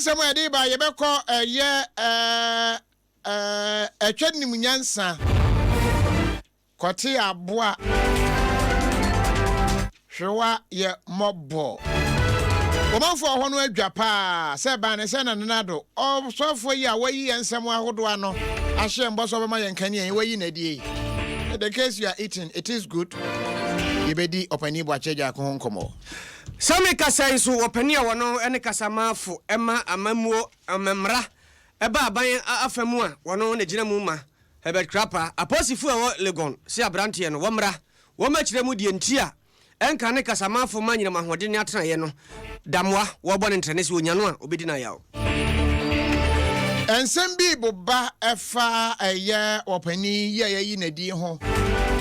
Yɛn nsɛm a yɛde ba, yɛbɛkɔ ɛyɛ ɛtwa nim nyansa kɔte aboa hwewa yɛ mmɔbɔ. Ɔmanfoɔ hɔ no adwa paa sɛ ban ne sɛ Nana Addo ɔsɔfoɔ yi a wayi yɛn nsɛm ahodoɔ ano ahyɛ mbɔ sɛ ɔbɛma yɛn kanea yi, wayi n'adie yi. The case you are eating, it is good. Yɛbɛdi Ɔpanin Boakye Agyarko ho nkɔmmɔ. Sɛ mekasa yi nso, ɔpanin a wɔno ne kasamafo ma amammuo mmara ɛba aban afa mu a wɔno na gyina mu ma Herbert Krapa, apolisifo a ɛwɔ Legon se aberanteɛ no wɔmmra wɔmmɛkyerɛ mu deɛ nti a ɛnka ne kasamafo ma anyinam ahoɔden ne atenaeɛ no damoa wɔrebɔ no ntrɛne sɛ ɔnya no a ɔbɛdi no ayaw. Nsɛm bi boba ɛfa ɛyɛ ɔpanin yi a yɛayi no adi ho.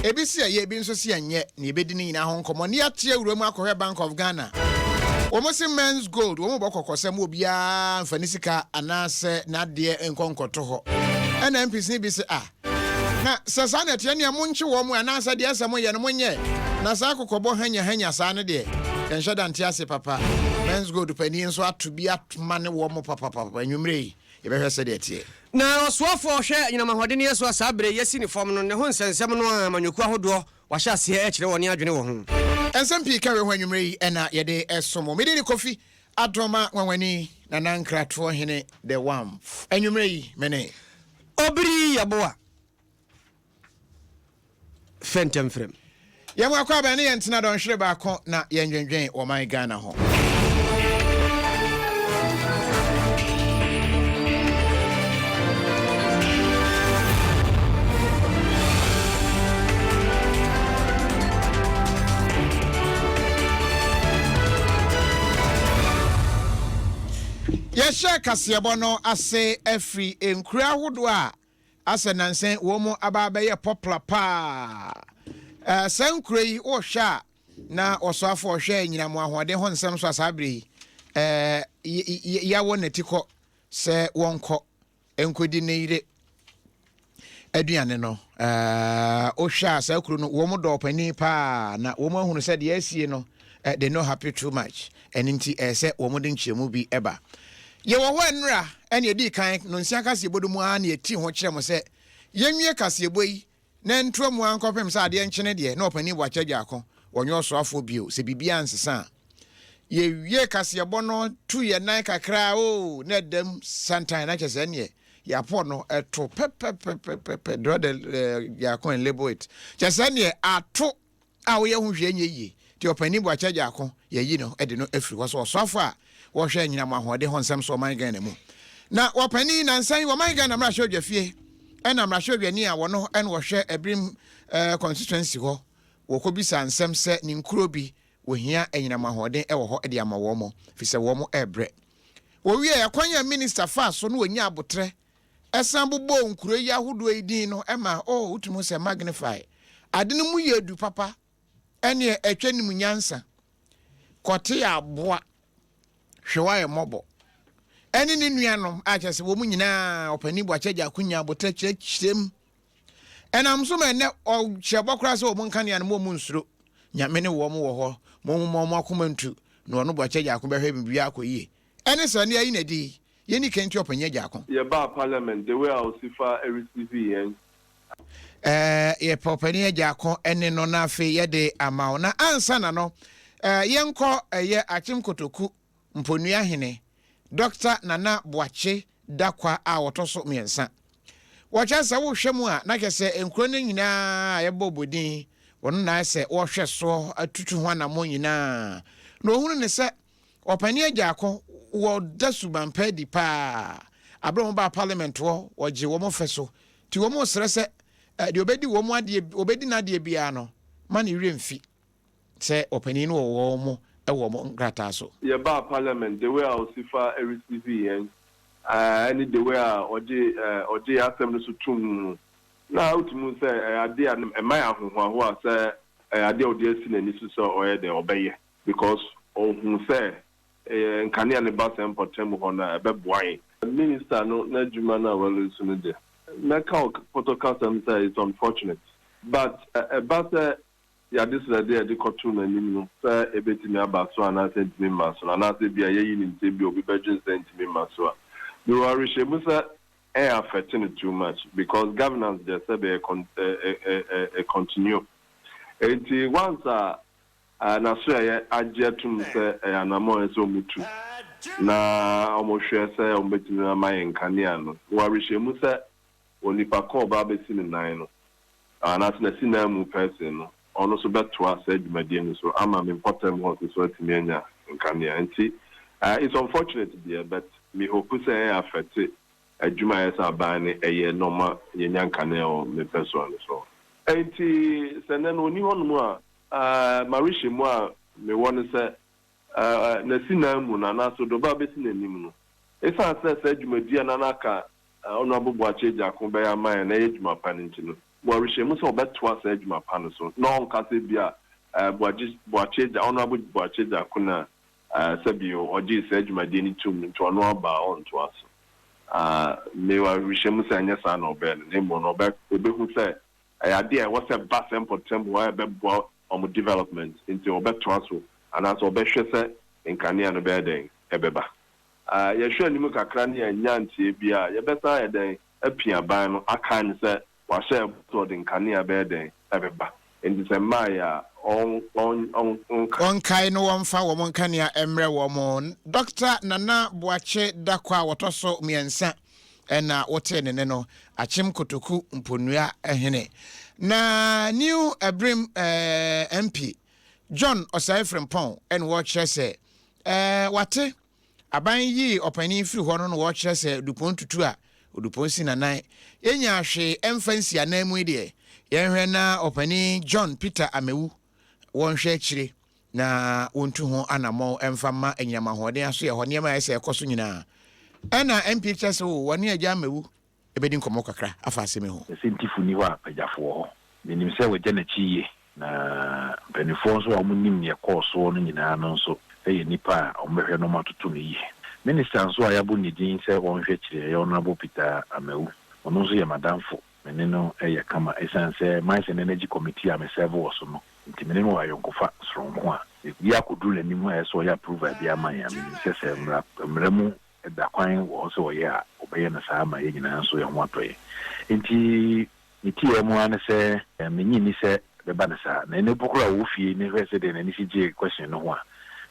Ebi se ɛyɛ, ebi nso se ɛnyɛ. Na yɛbɛdi ne nyinaa ho nkɔmmɔ. Ne yɛate awura mu akɔhwɛ Bank of Ghana. Wɔn se Menzgold, wɔn bɔ kɔkɔ sɛ mo obiara mfa ne sika anaasɛ n'adeɛ nkɔ nkɔto hɔ. Ɛna MPs no bi se ah, na sɛ saa na ɛteɛ nea monkye wɔn mu anaasɛ deɛ ɛsɛ moyɛ no monyɛ. Na saa kɔkɔbɔ hanya-hanya saa no deɛ, yɛnhyɛ da nte ase papa. Menzgold panin nso ato bi atoma ne wɔn papapapa. Anwummerɛ yi, yɛbɛhwɛ sɛdeɛ ɛteɛ. Na ɔsoafoɔ a ɔhwɛ anyinam ahoɔdenneɛ so a saa berɛ yi yɛasi ne fam no, ne ho nsɛnsɛm no a amanyɔkuo ahodoɔ wɔahyɛ aseɛ rekyerɛ wɔn adwene wɔ ho. Nsɛm pii ka wei ho anwummerɛ yi na yɛde som wo. Me din de Kofi Adoma Nwanwani, Nana Nkratoɔ Hene the Wamf. Anwummerɛ yi, me ne. Obiri Yeboah Fɛntɛmfrɛm. Yɛn mu akwaaba ne yɛn tena dɔnhwere baako na yɛndwendwen ɔman Ghana ho. Yɛhyɛ kaseɛbɔ no ase afiri nkuro ahodoɔ a asɛ nansa yi wɔn aba abɛyɛ pɔpla paa. Ɛɛ saa nkuro yi wohwɛ a na ɔsoafo ɔhwɛ anyinam ahoɔden ho nsɛm so a saa bere yi ɛɛ yɛawɔ n'ati kɔ sɛ wɔnkɔ nkɔdi ne yere aduane no. Ɛɛ wohwɛ a saa kuro no wɔn dɔ ɔpanin paa na wɔn ahunu sɛ deɛ asie no they no happy too much. Ɛno nti ɛyɛ sɛ wɔn de nkyerɛmu bi ba. Yɛwɔ hɔ nnora ɛna ɛdii kan no nsia kaseɛbɔ no mu ara na yɛtii ho kyerɛ mo sɛ yɛnwie kaseɛbɔ yi na ɛntoa mu ara nkɔpem sɛ adeɛ nkyene deɛ na Ɔpanin Boakye Agyarko wɔnyɛ ɔsoafoɔ bio sɛ biribiara nsesa a. Yɛwie kaseɛbɔ no tu yɛn nan kakra oo na ɛdam santan na kyerɛ sɛ ɛneɛ yɛapɔ no ɛto pɛpɛpɛpɛpɛ, draw the Gyarko and label it, kyerɛ sɛ ɛneɛ ato a woyɛ ho hwee nyɛ yie nti Ɔpanin Boakye Agyarko yɛayi no de no afiri hɔ sɛ ɔsoafo a wɔhwɛ anyinam ahoɔden ho nsɛm so ɔman Ghana mu. Na ɔpanin nansa yi ɔman Ghana mmarahyɛbadwafie ɛna mmarahyɛbadwani a wɔno ɛna wɔhwɛ Abirim eh, constituency hɔ wɔkɔbisa nsɛm sɛ ne nkuro bi wɔhia anyinam ahoɔden wɔ hɔ de ama wɔn firi sɛ wɔn ɛrebrɛ. Wɔwie ɛkwan a minista faa so na wɔnya abotrɛ Ɛsan bobɔɔ nkuro yi ahodoɔ yi din no ma oh wotumi hu sɛ magnify ade no mu yɛ du papa ɛneɛ ɛtwa nim nyansa kɔte aboa hwɛ wayɛ mmɔbɔ ɛne ne nuanom a kyerɛ sɛ wɔn nyinaa Ɔpanin Boakye Agyarko nya abotrɛ kyerɛkyerɛ mu ɛnam so ma ɛnɛ ɔhyɛ bɔ koraa sɛ wɔn nkanea no mo wɔn nsuro Nyame ne wɔn wɔ hɔ mo mo wɔn akoma ntu na ɔno Boakye Agyarko bɛhwɛ biribiara akɔ yie ɛne sɛ ne ayi na di Yɛnni kan nti ɔpanyin Agyarko. Yɛbaa parliament the way a osi fa receive yɛn. Ɛɛ yɛpɛ ɔpanin Agyarko ne no na afei yɛde ama wo. Na ansa na no ɛɛ yɛnkɔ ɛyɛ Akyem Kotoku Mponua hene Dɔkta Nana Boakye Dakwa a ɔtɔ so mmiɛnsa. Wɔkyerɛ sɛ wohwɛ mu a na kyerɛ sɛ nkuro no nyinaa a yɛbɔ bɔ din wɔn na ayɛ sɛ wɔhwɛ soɔ atutu ho anammɔn nyinaa na wɔhunu ne sɛ Ɔpanin Agyarko wɔ da suban pa adi paa. Aberɛ a wɔn baa parliament hɔ, wɔgye wɔn fɛ so. Nti wɔn resrɛ sɛ deɛ ɔbɛdi wɔn adeɛ, ɔbɛdi n'adeɛ biara no, ma ne werɛ mfi sɛ ɔpanin no wɔ wɔn wɔ wɔn nkrataa so. Yɛbaa parliament, the way a ɔsi fa receive yɛn ɛne the way a ɔgye ɔgye yɛn asɛm no so toom no, na wotumi hu sɛ ɛyɛ adeɛ a ɛma yɛn ahohoahoa sɛ ɛyɛ adeɛ a ɔde asi n'ani so sɛ ɔyɛ dɛn, ɔbɛyɛ. Because ɔhuu sɛ ɛyɛ nkanea no ba saa mpɔtam hɔ no a ɛbɛboa yɛn. Minister no n'adwuma no a walusu no deɛ, mɛka wɔ pɔtɔ kasam sɛ it's unfortunate but ɛba sɛ Yɛn adesrɛde a yɛde kɔtoo n'anim no, sɛ ebetumi aba so anaasɛ entumi mma so no, anaasɛ ebia yɛayi no nti ebia obi bɛdwen sɛ entumi mma so a, mewɔ awerehyɛmu sɛ ɛn affect no too much because governance deɛ sɛbe ɛ ɛ ɛ ɛ continue. Enti once a n'asoɛeɛ agye atum sɛ ɛyɛ anammɔn a ɛsɛ sɛ wɔtu na wɔhwɛ sɛ wɔbɛtumi ama yɛn nkanea no, mewɔ awerehyɛmu sɛ onipa ko a ɔba abɛsi ne nan no, anaasɛ n'asinanmu person no, ɔno nso bɛtoa saa dwumadie no so ama me mpɔtam hɔ nso so atumi anya nkanea. Nti it's unfortunate deɛ, but me hope sɛ ɛyɛ affect adwuma a ɛyɛ sɛ aban no ɛyɛ na ɔma yɛnya nkanea wɔ me mpɛsoa no so. Nti sɛ nnɛ no ɔnni hɔnom a, m'awerehyɛmu a mewɔ ne sɛ n'asinanmu no anaasɛ ɔde ɔba abɛsi n'anim no, ɛsiane sɛ saa dwumadie a na na aka Honourable Boakye Agyarko bɛyɛ ama yɛn na ɛyɛ adwuma pa no nti no, mewɔ awerehyɛmu sɛ ɔbɛtoa saa adwuma pa no so na ɔnka sɛ ebia Boakye Boakye Agya Honourable Boakye Agyarko na sɛbio ɔgyee saa dwumadie no toom no nti ɔno aba a ɔntoa so. Mewɔ awerehyɛmu sɛ ɛnyɛ saa na ɔbɛyɛ no na mmom no ɔbɛ ɔbɛhu sɛ ɛyɛ adeɛ a ɛwɔ sɛ ɛba saa mpɔtam hɔ a ɛbɛboa wɔn development nti ɔbɛtoa so anaasɛ ɔbɛhwɛ sɛ nkanea no bɛyɛ dɛn ɛbɛba. Yɛhwɛ anim kakra ne yɛannya nteɛ bi a, yɛbɛsan ayɛ dɛn apia aban no akae no sɛ wahyɛ ɛbɔ sɛ ɔde nkanea bɛyɛ dɛn ɛbɛba. Enti sɛ mmaeɛ a, ɔn ɔn ɔnka. Wɔnkae no wɔmfa wɔn nkanea mmrɛ wɔn. Dɔkta Nana Boakye Dakwah a wɔtɔ so mmiɛnsa na wotee ne nne no, Akyem Kotoku Mponua hene. Na New Abirem MP John Osei Frimpong na wɔrekyerɛ sɛ Ɛɛ, wate. Aban yii ɔpanin firi hɔ no na wɔkyerɛ sɛ dupɔn tutu a, odupɔn si n'anan. Yɛnyaa hwee ɛmfa nsi anan mu yi deɛ, yɛnhwɛ na ɔpanin John Peter Amewu wɔnhwɛ akyire na wɔntu ho anammɔn ɛmfa mma anyinam ahoɔden asoyɛ hɔ nneɛma a ɛsɛ ɛkɔ so nyinaa. Ɛna MP kyerɛ sɛ o, wɔne Agya Amewu bɛdi nkɔmmɔ kakra afa asɛm yi ho. Sɛ Ntifo nni hɔ a, Pagyafo wɔ hɔ. Minim sɛ wɔagya n'akyi yiye, na mpanimfoɔ nso a wɔnim nea ɛkɔɔ soɔ no nyinaa no nso yɛ nnipa a wɔbɛhwɛ na wɔatoto no yie. Minister nso a yɛabɔ ne din sɛ ɔnhwɛ akyire, ɛyɛ Honourable Peter Amewu. Ɔno nso yɛ m'adamfo, me ne no yɛ kama ɛsiane sɛ Mines and Energy Committee a me serve wɔ so no nti, me ne no wɔ ayɔnkofa soronko a ebi akɔduru n'anim a ɛsɛ sɛ ɔyɛ approval bi ama yɛn a, menim sɛ sɛ mmara mmara mu da kwan wɔ hɔ sɛ ɔyɛ a, ɔbɛyɛ no saa ama yɛn nyinaa nso yɛn ho atɔ yɛn. Enti ne tiaa mu ara ne sɛ, minnye nni sɛ ɛbɛba no saa. Na ɛnnɛ mpo koraa a ɔwɔ fie na hwɛ sɛdeɛ n'ani si gyee question no ho a,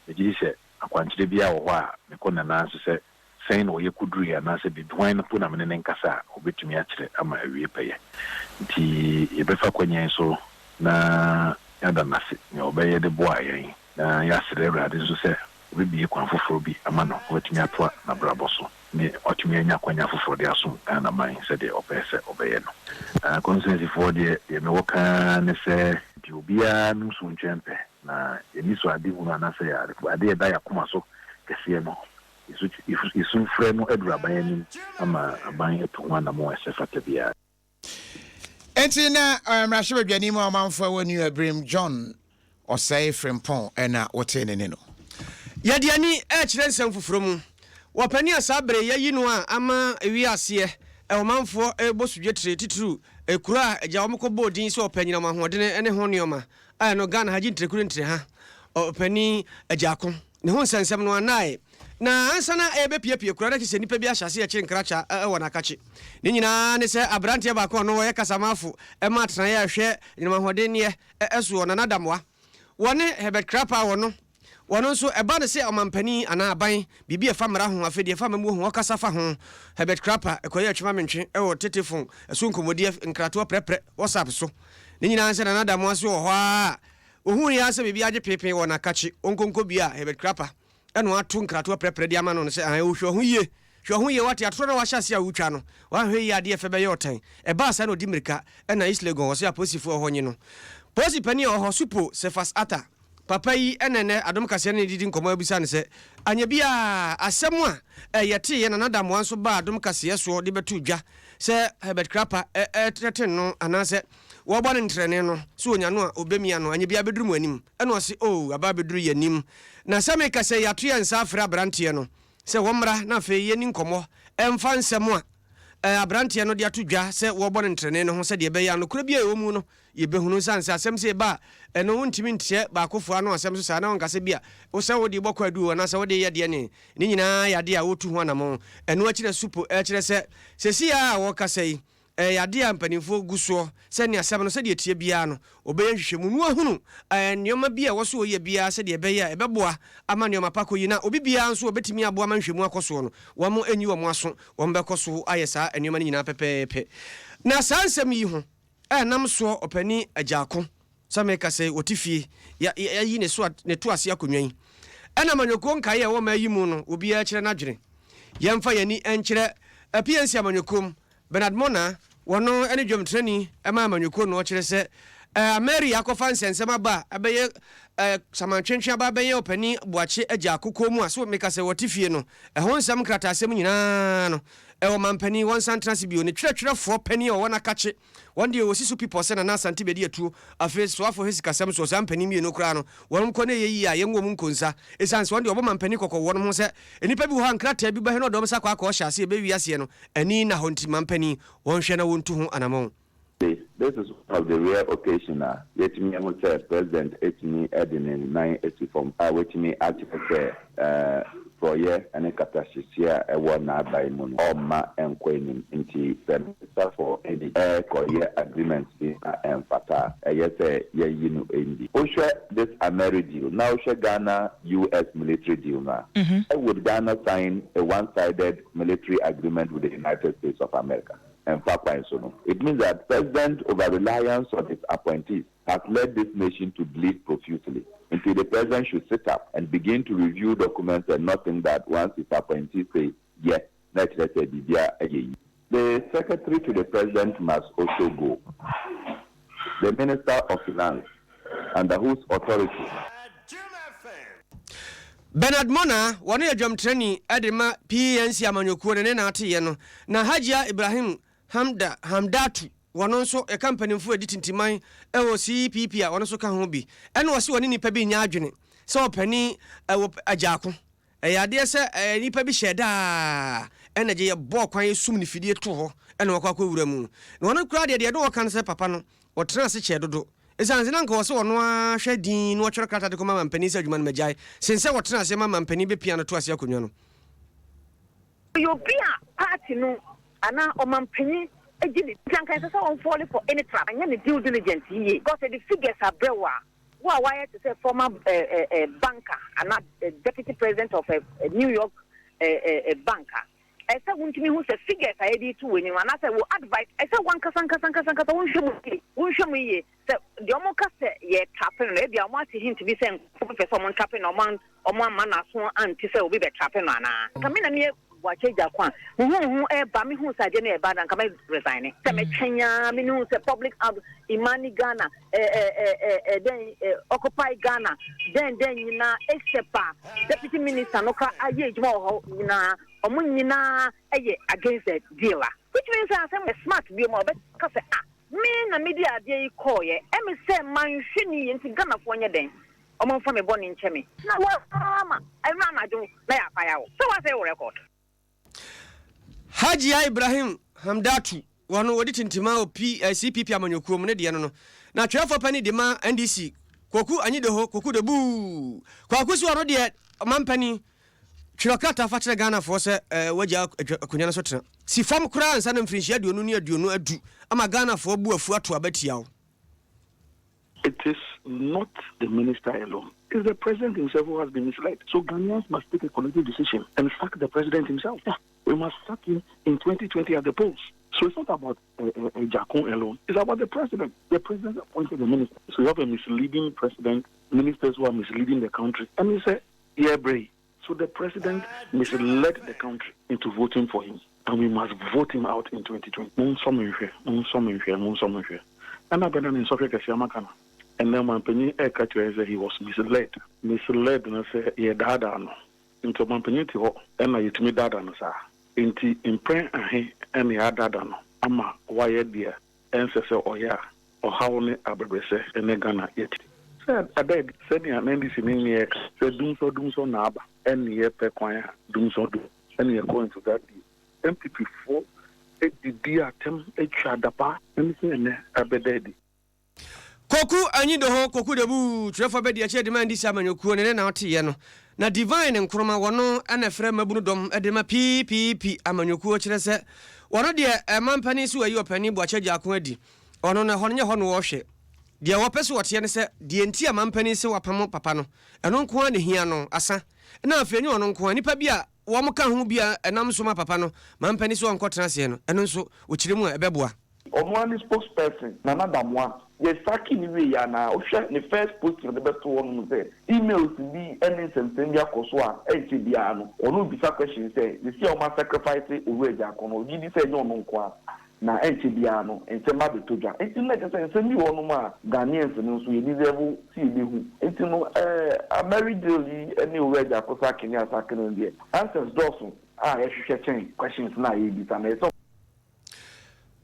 megye di sɛ akwankyerɛ biara wɔ hɔ a mekɔ Nana nso sɛ sɛn na ɔyɛ kɔduruiɛ anaasɛ biribi, hwan mpo na me ne no nkasa a ɔbɛtumi akyerɛ ama awie pɛyɛ. Nti yɛbɛfa kwanya yi so na yɛada no ase nea ɔbɛyɛ de boaa yɛn na yɛasrɛ Awurade nso sɛ ɔbɛbue kwan foforɔ bi ama no na watumi atoa n'abrabɔ so ne watumi anya akwanya foforɔ de asom Ghana man sɛdeɛ ɔpɛɛ sɛ ɔbɛyɛ no. Na Constituencyfoɔ deɛ, deɛ mewɔ ka ara ne sɛ, Nti obiara nnom so ntwɛn pɛ, na yɛn anisoadehunu anaasɛ adeɛ a ɛda yɛn akoma so kɛseɛ no, yɛsu frɛ no aduru aban anim ama aban atu ho anammɔn a ɛsɛ fata biara. Enti na mmarahyɛbadwani mu ɔmanfo a ɛwɔ New Abirem John Osei Frimpong na wotee ne nne no. Yɛde ani rekyerɛ nsɛm foforɔ mu. Wɔ panin a saa bere yi yɛayi no a ama wiaseɛ ɔmanfoɔ rebɔ so dwetire titiriw kuro a agya wɔn kɔbɔɔ din sɛ ɔpɛ anyinam ahoɔdene ne ho nneɛma a ɛno Ghana ha gye ntirekuro ntireha ɔpanin Agyarko ne ho nsɛnsɛm no anae na ansa na ɛrebɛpiapia kura na kyerɛ sɛ nnipa bi ahyɛ ase rekyere nkrakya wɔ n'akakye. Ne nyinaa ne sɛ aberanteɛ baako a ɔno ɔyɛ kasamafo ma atenaeɛ a ɛhwɛ anyinam ahoɔdenneɛ soɔ, Nana Damoah, wɔne Herbert Krapa a ɔno wɔno nso ɛba no sɛ ɔmampanin anaa aban biribi a ɛfa mmara ho afei deɛ ɛfa amammuo ho ɔkasa fa ho. Herbert Krapa kɔyɛɛ twema-mentwe wɔ tetefon so nkɔmmɔdi nkratoɔ prɛprɛ WhatsApp so. Ne nyinaa ne sɛ Nana Damoah nso wɔ hɔ ara a Ohui ara sɛ biribi agye peepee wɔ n'akakye onkonko bi a Herbert Krapa na wato nkratoɔ prɛprɛ de ama no no sɛ, Ae, o, hwɛ wo ho yie, hwɛ wo ho yie, woate, atorɔ no a woahyɛ aseɛ a woretwa no, woanhwɛ yie a adeɛ fɛ bɛyɛ ɔtan. Ɛbaa saa na ɔdi mmirika na East Legon, ɔse apolisifoɔ wɔ hɔ nye no. Polisi panin a ɔwɔ hɔ, Supo Cephas Atta, papa yi na ɛnnɛ Adom Kaseɛ ne no didi nkɔmmɔ abisa no sɛ, anyɛ biara asɛm a yɛteeɛ Nana Damoah nso baa Adom Kaseɛ soɔ de bɛtoo dwa sɛ Herbert Krapa retrɛten no anaasɛ Wɔbɔ no ntrɛnee no, sɛ ɔnya no a, ɔbɛmia no, anyɛ biara bɛduru mo anim. Ɛna ɔse, Oh, aba abɛduru yɛn anim. Na sɛ meka sɛ yɛato yɛn nsa afrɛ aberanteɛ no sɛ wɔmmra na afei yɛnni nkɔmmɔ mfa nsɛm a Aberanteɛ no de ato dwa sɛ wɔrebɔ no ntrɛnee no ho sɛdeɛ ɛbɛyɛ a nokorɛ biara a ɛwɔ mu no yɛbɛhunu. Ɛsiane sɛ asɛm sei ba a, ɛno wontumi nteɛ baakofoɔ ano asɛm so saa na wonka sɛ bi a wo sɛ wode rebɔ kwaadu o anaasɛ wode reyɛ deɛ ne ne nyinaa yɛ adeɛ a wɔretu ho anamɔn. Ɛno akyi na Supo rekyerɛ sɛ seesei ara a wɔrekasa yi, Ɛyɛ adeɛ a mpanimfoɔ gu soɔ sɛ ne asɛm no sɛdeɛ ɛteɛ biara no, wɔbɛyɛ nhwehwɛmu na wɔahunu nneɛma bi a ɛwɔ sɛ wɔyɛ biara sɛdeɛ ɛbɛyɛ a ɛbɛboa ama nneɛma pa akɔ yie na obi biara nso a ɔbɛtumi aboa ma nhwehwɛmu akɔ soɔ no, wɔnyi wɔn aso, wɔbɛkɔ so ayɛ saa nneɛma no nyinaa pɛpɛɛpɛ. Na saa nsɛm yi ho a ɛnam soɔ Ɔpanin Agyarko Sɛ meka sɛ wɔte fie, ya, yɛayi ne so a, ne to ase akonnwa yi. Ɛna amanyɔkuo nkaeɛ a ɛwɔ ɔman yi mu no, obiara kyerɛ n'adwene. Yɛmfa yɛn ani nkyerɛ PNC amanyɔkuo mu, Bernard Mornah, wɔno ne dwamtenani ma amanyɔkuo no, ɔkyerɛ sɛ Ameri akɔfa nsɛnsɛm aba a ɛbɛyɛ samantwentwe aba abɛyɛ ɔpanin Boakye Agyarko kɔn mu a, so meka sɛ wɔte fie no, ɛho nsɛm nkrataasɛm nyinaa no, ɛwɔ mampanin, wɔnsan ntena ase bio, ne twerɛtwerɛfoɔ panin a ɔwɔ n'akakye. Wɔn deɛ wɔsi so pi pɔ sɛ Nana Asante bɛdi atuo, afei soafoɔ hwɛ sikasɛm soɔ, saa mpanin mmienu koraa no, wɔnom kɔ na ɛyɛ yie a, yɛngu wɔn nkonsa, ɛsiane sɛ wɔn deɛ wɔbɔ mampanin kɔkɔ wɔ wɔnom ho sɛ nnipa bi wɔ hɔ a nkrataa bi bɛhwɛ na ɔde wɔn nsa akɔ akɔ ɔhyɛ aseɛ bɛwie aseɛ no, ani nna hɔ nti mampanin wɔnhwɛ na wɔntu ho anamɔn. This is one of the rare occasion a yɛatumi ahu sɛ President atumi de ne nan asi fam a watumi akyerɛ sɛ porɔeɛ ne katahyehyeɛ a ɛwɔ n'aban mu no ɔmma ɛnkɔ anim nti sɛ Minister for Energy rekɔyɛ agreement bi na ɛmfata a, ɛyɛ sɛ yɛyi no ndi. Wohwɛ this Ameri deal na wohwɛ Ghana US military deal no a, why would Ghana sign a one-sided military agreement with the United States of America? Ɛmfa kwan so no. It means that President over-reliance on his appointees has led this nation to bleed profusely. Nti the President should sit up and begin to review documents and not think that once his appointees say yɛ na ɛkyerɛ sɛ biribiara yɛ yie. The secretary to the president must also go. The minister of finance under whose authority. Bernard Mornah, wɔno yɛ dwamtrani de ma PNC amanyɔkuo no ne na ateyɛ no, na Hajia Ibrahim Hamda Hamdatu, wɔno nso ɛka mpanimfoɔ a ɛdi tintiman wɔ CPP a wɔno nso ka ho bi, ɛna ɔse wɔne nnipa bi nyɛ adwene sɛ ɔpanin wɔ Agyako. Ɛyɛ adeɛ sɛ nnipa bi hyɛɛ da ara na gye yɛbɔɔ kwan sum ne fidie too hɔ na wakɔ akɔwura mu. Na ɔno koraa deɛ, deɛ ɛde ɔka ne sɛ papa no, ɔtenaa ase kyɛɛ dodo. Ɛsiane sɛ na anka ɔwɔ sɛ ɔno ara hwɛ dinn na ɔtwerɛ krataa de kɔma mampanin sɛ adwuma no magyae, sen sɛ ɔtena ase ma mampanin bɛpia no to ase akonnwa no. Ɔyɛ obi a party no anaa ɔmanpanyin gye no di. Nti anka ɛnsɛ sɛ ɔnfɔle for any trap. Anyɛ ne due diligence yiye because yɛde figures abrɛ wo a, Wo a woayɛ te sɛ former banker anaa deputy president of New York bank a, ɛsɛ sɛ wontumi hu sɛ figures a yɛde reto w'anim anaasɛ wo advice, ɛsɛ sɛ w'ankasa ankasa ankasa ankasa wonhwɛ mu yie, wonhwɛ mu yie sɛ deɛ wɔka sɛ yɛretrape no no, ebia wɔate hint bi sɛ nkurɔfoɔ bi pɛ sɛ wɔntrape no, wɔn Ɔmo amma n'aso ante sɛ obi bɛtrape no anaa? Nka me na meyɛ Boakye Agyarko a, huhuuhu ɛɛba, me huu sɛ adeɛ no ɛɛba na nka mɛ resigne. Sɛ mɛ twɛn aa, me hu sɛ public out, Imani Ghana, ɛ ɛ ɛ ɛ ɛ dɛn ɛ Occupy Ghana, dɛn dɛn nyinaa, except a deputy minister no koraa ayɛ adwuma wɔ hɔ nyinaa, ɔmo nyinaa ɛyɛ against the deal a. Which means sɛ asɛm yɛ smart biom a ɔbɛka sɛ ah, me na mede adeɛ yi kɔɔyɛ, ɛme sɛ manhwɛ ne yie nti Ghanafoɔ nyɛ dɛn? Ɔmo nfa me bɔne nkyɛ me. Na woaa ma ɛnora anadwo na yɛafaya wo. Sɛ woasɛe wo record. Hajia Ibrahim Hamdatu, wɔno wɔdi tintima wɔ P, eh, CPP amanyɔkuo mu ne deɛ no no. Na twerɛfoɔ panin de ma NDC, Kwaku Anyidoho, Kwaku Dobuu. Kwaku si ɔno deɛ ɔmampanin, twerɛ krataa fa kyerɛ Ghanafoɔ sɛ eh, wagya akonnwa no so tena. Si fam koraa ansa na mfirinhyia 20 ne 20 adu ama Ghanafoɔ bu afu ato aba tia wo. It is not the minister alone. It's the president himself who has been misled. So Ghanaians must take a collective decision and sack the president himself. Yeah, we must sack him in 2020 at the polls. So it's not about uh, uh, uh Jakun alone. It's about the president. The president appointed the minister. So you have a misleading president, ministers who are misleading the country. And he said, yeah, Bray. So the president misled the country into voting for him. And we must vote him out in 2020. Monsɔ me nhwɛ, monsɔ me nhwɛ, monsɔ me nhwɛ. Ɛna bɛda ne nsɔhwɛ kɛseɛ ama Ghana. Ɛnnɛ ɔmanpanyin ɛreka kyerɛ yɛn sɛ he was misled. Misled no sɛ yɛdaadaa no. Nti ɔmanpanyin te hɔ ɛna yɛtumi daadaa no saa. Nti mprɛn ahe ɛna yɛadaadaa no ama wayɛ deɛ ɛnsɛ sɛ ɔyɛ a ɔhaw ne abɛbrɛsɛ ne Ghana yɛte. Sɛ ada adi sɛnea na NDC ne nneɛ reka sɛ dumsɔ dumsɔ na aba ɛne yɛpɛ kwan a dumsɔ dum ɛne yɛkɔ into that deal. NPP foɔ Didi atɛm, twa adapaa. Ɛne sɛ ɛnnɛ abɛda adi. Koku Anyidoho Koku Debu twerɛfoɔ bɛdi akyire de ma NDC amanyɔkuo ne ne na ɔteeɛ no. Na Divine Nkrumah wɔno na ɛfrɛ mmabunu dɔm de ma PPP amanyɔkuo kyerɛ sɛ wɔno deɛ mampanin so ayi ɔpanin Boakye Agyarko adi. Ɔno no ɛhɔ no nyɛ hɔ na wɔhwɛ. Deɛ wɔpɛ sɛ wɔteɛ ne sɛ deɛ nti a mampanin se wapamo papa no ɛno nko ara na ɛhia no asa. Na afei ɛnyɛ ɔno nko ara nnipa bi a wɔka ho bi a ɛnam so ma papa no mampanin se ɔnkɔtena aseɛ no ɛno nso wɔkyerɛ mu a ɛbɛboa. Ɔno ara ne spokesperson, Nana Damoah. Yɛ sacking no wieeɛ a na wohwɛ ne first posting a ɔde bɛtoo hɔ nom sɛ emails bi ne nsɛmsɛm bi akɔ so a ɛnkyɛ biara no ɔno rebisa question sɛ seesei a wɔn asacrifice Owura Agyarko no ɔgye di sɛ ɛnyɛ ɔno nko ara na ɛnkyɛ biara no nsɛm ba abɛtɔ dwa. Nti no na ɛkyerɛ sɛ nsɛm bi wɔ hɔnom a Ghanaians no nso yɛ deserve sɛ yɛbɛhu. Nti no eh Ameri deal yi ne Owura Agyarko sacking ne asacking no deɛ answers dɔɔso a yɛhwehwɛ kyɛn questions no a yɛrebisa no. Ɛsɛ sɛ.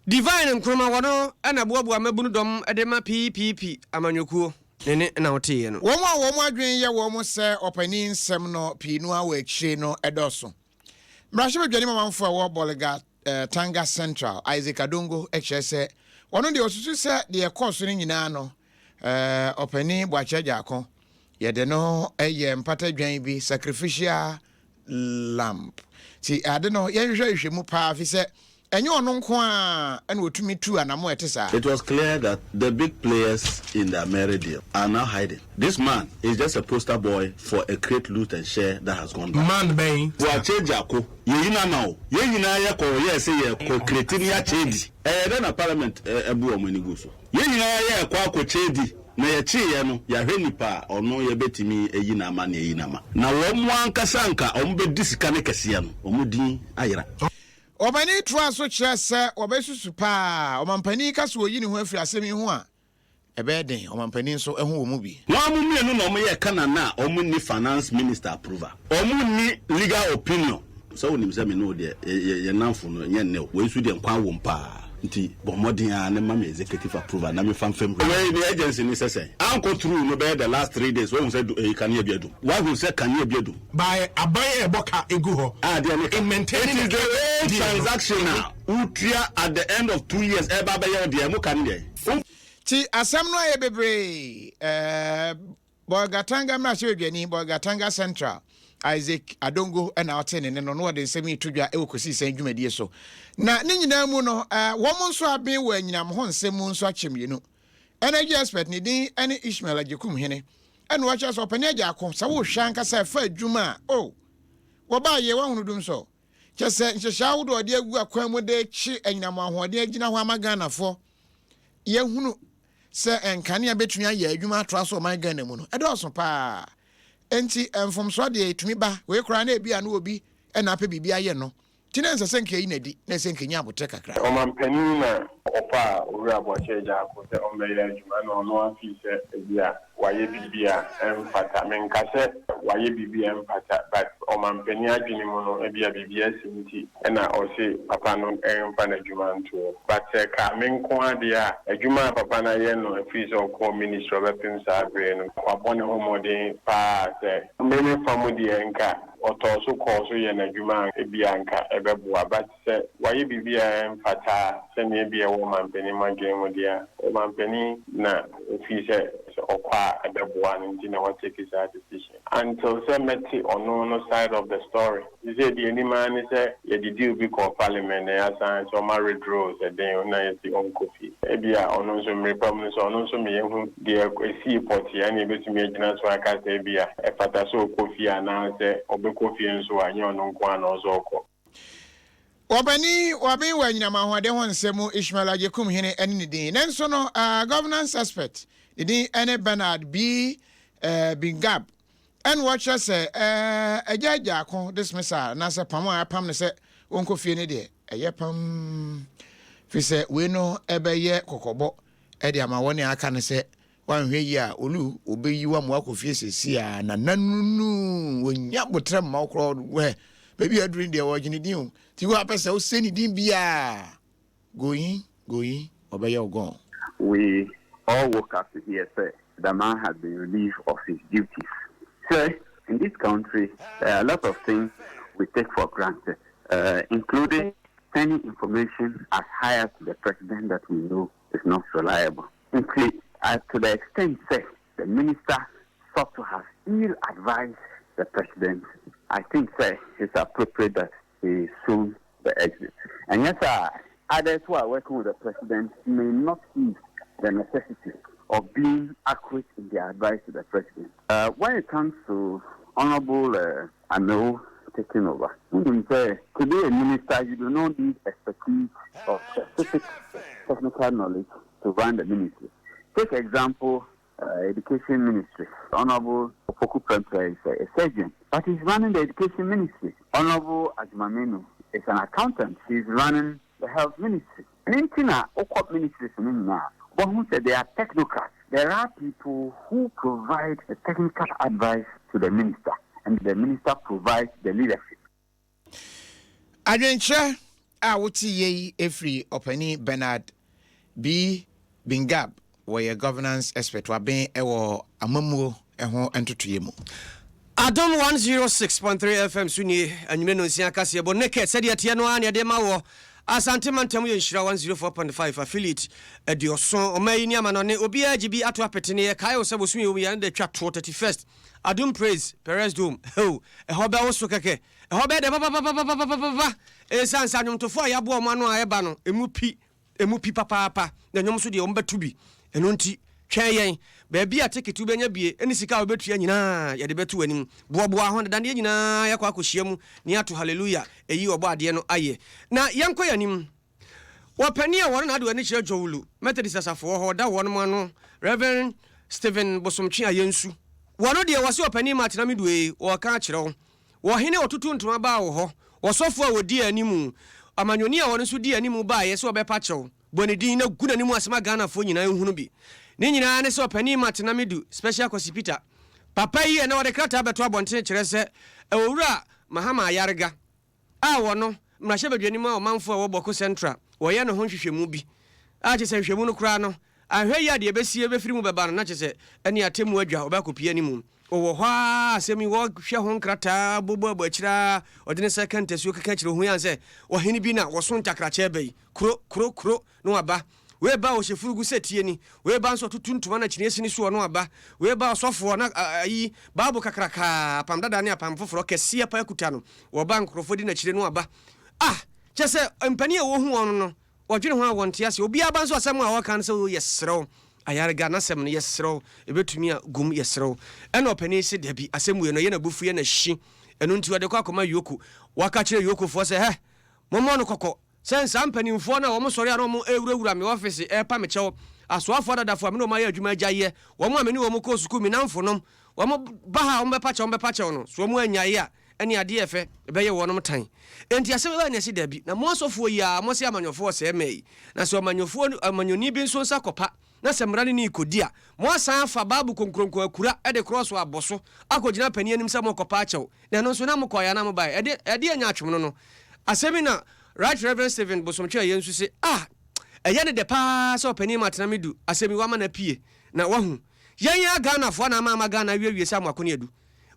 Divine Nkrumah wɔno na boaboa mmabunu dɔm de ma PPP amanyɔkuo. Ne nne na woteeɛ no. Wɔn a wɔn adwene yɛ wɔn sɛ ɔpanin nsɛm no pii no ara wɔ akyire no dɔɔso. Mmarahyɛbadwani mamanfoɔ a ɛwɔ Bolga Tanga Central, Isaac Adongo kyerɛ sɛ ɔno deɛ ɔsusu sɛ deɛ ɛkɔɔ so no nyinaa no ɔpanin Boakye Agyarko yɛde no yɛ mpata dwan bi, sacrificial lamp. Nti ade no yɛnhwehwɛ nhwehwɛ mu paa fi sɛ ɛnyɛ ɔno nko ara na ɔtumi tu anamo a ɛte saa. It was clear that the big players in the Ameri deal are now hiding. This man is just a poster boy for a crate loot and share that has gone bad. Man bɛn? Boakye Gyako, yɛyi no ama o. Yɛn nyinaa yɛkɔ yɛɛ sɛ yɛkɔ crate no yɛakyɛ adi. Ɛyɛ dɛn na parliament bu wɔn ani gu so? Yɛn nyinaa yɛɛkɔ akɔkyɛ adi na yɛkyeeɛ no yɛahwɛ nipa a ɔno yɛbɛtumi ayi no ama ne ayi no ama. Na wɔn ankasa anka wɔbɛdi sika no kɛseɛ no, wɔn din ayera. Ɔpanin toaa so kyerɛɛ sɛ wɔbɛsusu paa. Ɔmampanin ka sɛ ɔyi ne ho afiri asɛm yi ho a, ɛbɛyɛ den. Ɔmampanin nso ho wɔ mu bi. Wɔn mo mmienu na wɔn yɛ Canaan a wɔn nni finance minister approval. Wɔn nni legal opinion. Sɛ wonim sɛ me ne wo deɛ yɛ yɛ nnamfo no ɛnyɛ nnɛ o. Wei nso deɛ nkwa wom paa nti bɔ mmɔden ara ne ma me executive approval na memfa mfa mu. Wei ne agency ne sɛ sɛn? Ankɔ through no bɛyɛ the last 3 days woahu sɛ du ɛyi kanea bi adum? Woahu sɛ kanea bi adum? By aban a ɛbɔ ka egu hɔ. Ah deɛ ne ka. In maintaining It is the the current old deal no. transaction a wotua at the end of 2 years ɛba abɛyɛ wo deɛ ɛmo ka ne deɛn? Wo. Ti asɛm no ayɛ bebree eh. Bolgatanga mmarahyɛbadwani, Bolgatanga Central, Isaac Adongo na ɔte ne nne no na ɔde nsɛm yi to dwa wɔ Kosii-Sɛn dwumadie so. Na ne nyinaa mu no, wɔn nso aben wɔ anyinam ho nsɛm mu nso akyɛ mmienu. Energy expert ne din ne Ishmael Agyekum Hene ɛna ɔkyerɛ sɛ ɔpanin Agyarko sɛ wohwɛ ankasa ɛfa adwuma a oh wɔbaa yie wahunu dum sɔ kyɛ sɛ nhyehyɛ ahodoɔ ɔde agu akwan mu de kye anyinam ahoɔden agyina hɔ ama Ghanafoɔ yɛhunu sɛ nkanea bɛtumi ayɛ adwuma atoa so ɔman Ghana mu no, ɛdɔɔso paa. Enti mfomsoɔ deɛ ɛtumi ba. Wei koraa na ebia na obi na apɛ biribi ayɛ no. Nti na ɛnsɛ sɛ nka ɛyi no adi, na ɛsɛ nka ɛnya aboterɛ kakra. Ɔmanpanin na ɔfaa Owura Boakye Agyarko sɛ ɔmmɛyɛ adwuma na ɔno ara fii sɛ ebia wayɛ biribi a ɛmfata. Menka sɛ wayɛ biribi a ɛmfata but ɔmanpanin adwene mu no ebia biribi asi nti na ɔse papa no mfa n'adwuma nto hɔ. But sɛ ɛkaa me nko ara deɛ a, adwuma a papa no ayɛ no ɛfiri sɛ ɔkɔɔ ministry ɔbɛpem saa bere no, wabɔ ne ho mmɔden pa ara sɛ me me fa mu deɛ nka ɔtɔɔ so kɔɔ so yɛ n'adwuma a ebia nka ɛbɛboa but Sɛ wayɛ biribi a ɛmfata a, sɛnea ebia ɛwɔ ɔmanpanin mu adwene mu deɛ a, ɔmanpanin na ofii sɛ sɛ ɔkɔ a ɛbɛboa no nti na watake saa decision. Until sɛ mɛte ɔno no side of the story. Sesei deɛ anim ara ne sɛ yɛde deal bi kɔɔ parliament na yɛasan sɛ ɔma withdraw sɛ den o na yɛse ɔnkɔ fie. Ebia ɔno nso mmere pa mu no sɛ ɔno nso ma yɛhu deɛ ɛsii pɔtee a ɛna yɛbɛtumi agyina so aka sɛ ebia ɛfata sɛ ɔkɔ fie anaasɛ ɔbɛkɔ fie nso a ɛnyɛ ɔno nko ara na ɔsɛ ɔkɔ. Ɔpanin waben wɔ anyinam ahoɔden ho nsɛm mu Ishmael Agyekum Hene ne ne din. Nanso no, governance expert ne din ne Bernard B. Bingab ɛna ɔkyerɛ sɛ agya agya ako dismissal anaasɛ pam a apam no sɛ ɔnkɔ fie no deɛ ɛyɛ pam fi sɛ wei no ɛbɛyɛ kɔkɔbɔ ɛde ama wɔn a aka no sɛ Woanhwɛ yie a, Olu, wɔbɛyi wo ama woakɔ fie seesei ara, na nanunu, wɔnnya aboterɛ mma wo koraa, wɛ, baabi a aduru no deɛ wɔregye ne din o, nti wo a pɛ sɛ wosɛ ne din biara, going, going, wɔbɛyɛ wo gone. We all woke up to hear sɛ the man has been relieved of his duties. Sɛ in this country there are a lot of things we take for granted including. sending information as high as to the president that we know is not reliable. Nti to the extent sɛ the minister sought to have ill advised the president, I think sɛ it's appropriate that he soon the exit. Ɛnyɛ saa a, others who are working with the president may not see the necessity of being accurate in their advice to the president. When it comes to Honourable uh, Amewu taking over, wonim sɛ to be a minister you do not need expertise or specific technical knowledge to run the ministry. Take example, Education Ministry, Honourable Opoku Prempeh is a surgeon, but he's running the Education Ministry. Honourable Agyeman-Manu is an accountant, he's running the Health Ministry. Ɛno nti na wokɔ ministries no nyinaa a, wobɛhu sɛ they are technocrats. There are people who provide the technical advice to the minister and the minister provides the leadership. Adwenkyerɛ a wote yei firi Ɔpanin Bernard B. Bingab, wɔyɛ governance expert, waben wɔ amammuo ho ntotoeɛ mu. Adom 106.3 FM so nie, anwummerɛ nonsia kaseɛbɔ naked sɛdeɛ ɛteɛ no ara na yɛde ma wɔ Asante mantam yɛ Nhyira 104.5 affiliate aduɔson ɔma yi ne amanɔne obiara gye bi ato apete ne yɛkae wo sɛ bosome yi wɔ mu yɛ ne da twa toɔ 31st Adom Praise Perez Dome hoo ɛhɔ bɛwo so kɛkɛ ɛhɔ bɛyɛ dɛ papapapapapapa ɛsiane sɛ anwomtofoɔ a yɛaboa wɔn ano a ɛba no ɛmu pi Emu pi papaapa, na nnwom nso deɛ wɔbɛto bi. Ɛno nti, twɛn yɛn. Baabi a tekiti wobɛnya bie ne sika a wobɛtua nyinaa, yɛde bɛto w'anim. Boaboa ho deda na yɛn nyinaa yɛakɔ akɔhyia mu na yɛato Haleluya, ayi Ɔbɔadeɛ no ayɛ. Na yɛnkɔ yɛn anim. Wɔ panin a wɔne no ade w'ani kyerɛ Jowlu Methodist Asafo wɔ hɔ, ɔda wɔnom ano, Rev. Stephen Bosomtwe Ayensu. Wɔno deɛ wɔse ɔpanin Martin Amidu ei, wɔreka akyerɛ wo. Wɔ hene a ɔtutuu ntoma baa wo hɔ, ɔsɔfo a ɔdii anim, amanyɔni a ɔno nso dii anim baeɛ sɛ ɔbɛpa kyɛw, bɔ ne din na gu n'anim ase ma Ghanafoɔ nyinaa nhunu bi. Ne nyinaa ne sɛ ɔpanin Martin Amidu, Special Kwasi Peter, papa yi ɛnnɛ ɔde krataa bɛto abɔntene kyerɛ sɛ Owura Mahama Ayariga a ɔno mmarahyɛbadwani ma ɔmanfoɔ a ɛwɔ Bawku Central wɔyɛ ne ho nhwehwɛmu bi a kyerɛ sɛ nhwehwɛmu no koraa no anhwɛ yie a deɛ ɛbɛsie bɛfiri mu bɛba no na kyerɛ sɛ ɛne atemmuo adwa ɔbɛakɔpie anim. Ɔwɔ hɔ ara a asɛm yi wɔhwɛ ho nkrataa bobɔbɔ akyiri ara ɔde ne nsa ka ntasuo keka kyerɛ ohui ara sɛ ɔhene bi na wɔso ntakrakyɛ reba yi, kuro, kuro, kuro, na waba. Wei ba a ɔhyɛ furugu sɛ tie ni, wei ba nso ɔtutu ntoma na kyiniiɛ si ne soɔ na waba. Wei ba ɔsɔfoɔ na ayi Bible kakrakaa, apam dada ne apam foforɔ kɛseɛ paa kuta no, wɔba nkurɔfoɔ di n'akyire na waba. Ah! Kyerɛ sɛ mpanin a wɔhu wɔn no Wɔdwene ho a wɔnte aseɛ. Obiara ba nso asɛm a ɔka no sɛ oh yɛsrɛ wo Ayariga n'asɛm no yɛsrɛ wo ɛbɛtumi a gum yɛsrɛ wo. Ɛna ɔpanin se dabi asɛm wei no ɛyɛ no abufuo ɛyɛ no ahyi ɛno nti ɔde kɔ akɔma Yoko. Waka kyerɛ Yokofoɔ sɛ hɛ mommɔ no kɔkɔ sɛ nsaa mpanimfoɔ no a wɔn sɔre a na wɔn rewurawura me ɔfese ɛrepa me kyɛw asoafoɔ adadafoɔ a me ne wɔn ayɛ adwuma agyaeɛ wɔn a me ne wɔn kɔɔ sukuu me namfonom wɔn ba ha a wɔn bɛpa kyɛw wɔn bɛpa kyɛw no so wɔn annyae a Ɛne adeɛ a ɛfɛ bɛyɛ wɔnom tan. Enti asɛm bɛba ne ɛse dabi, na mo asɔfoɔ yi ara mose amanyɔfoɔ sɛɛ mɛ yi, na sɛ ɔmanyɔfoɔ ɔmanyɔni bi nso nsa kɔpa na sɛ mmara no ne rekɔdi a, moasan afa Bible konkuronkon akura de krɔɔso abɔ so akɔgyina panin anim sɛ morekɔpa akyɛw, na ɛno nso na mokɔeɛ anaa mobaeɛ? Ɛde ɛdeɛn nya atwom no no? Asɛm yi na Right Reverend Stephen Bosomtwe Ayensu se, Ah! Ɛyɛ ne dɛ paa sɛ ɔpanin Martin Amidu asɛm yi wama no apue, na wahu. Yɛn ara Ghanafoɔ na ama ama Ghana awiewie sɛ amoako ne adu.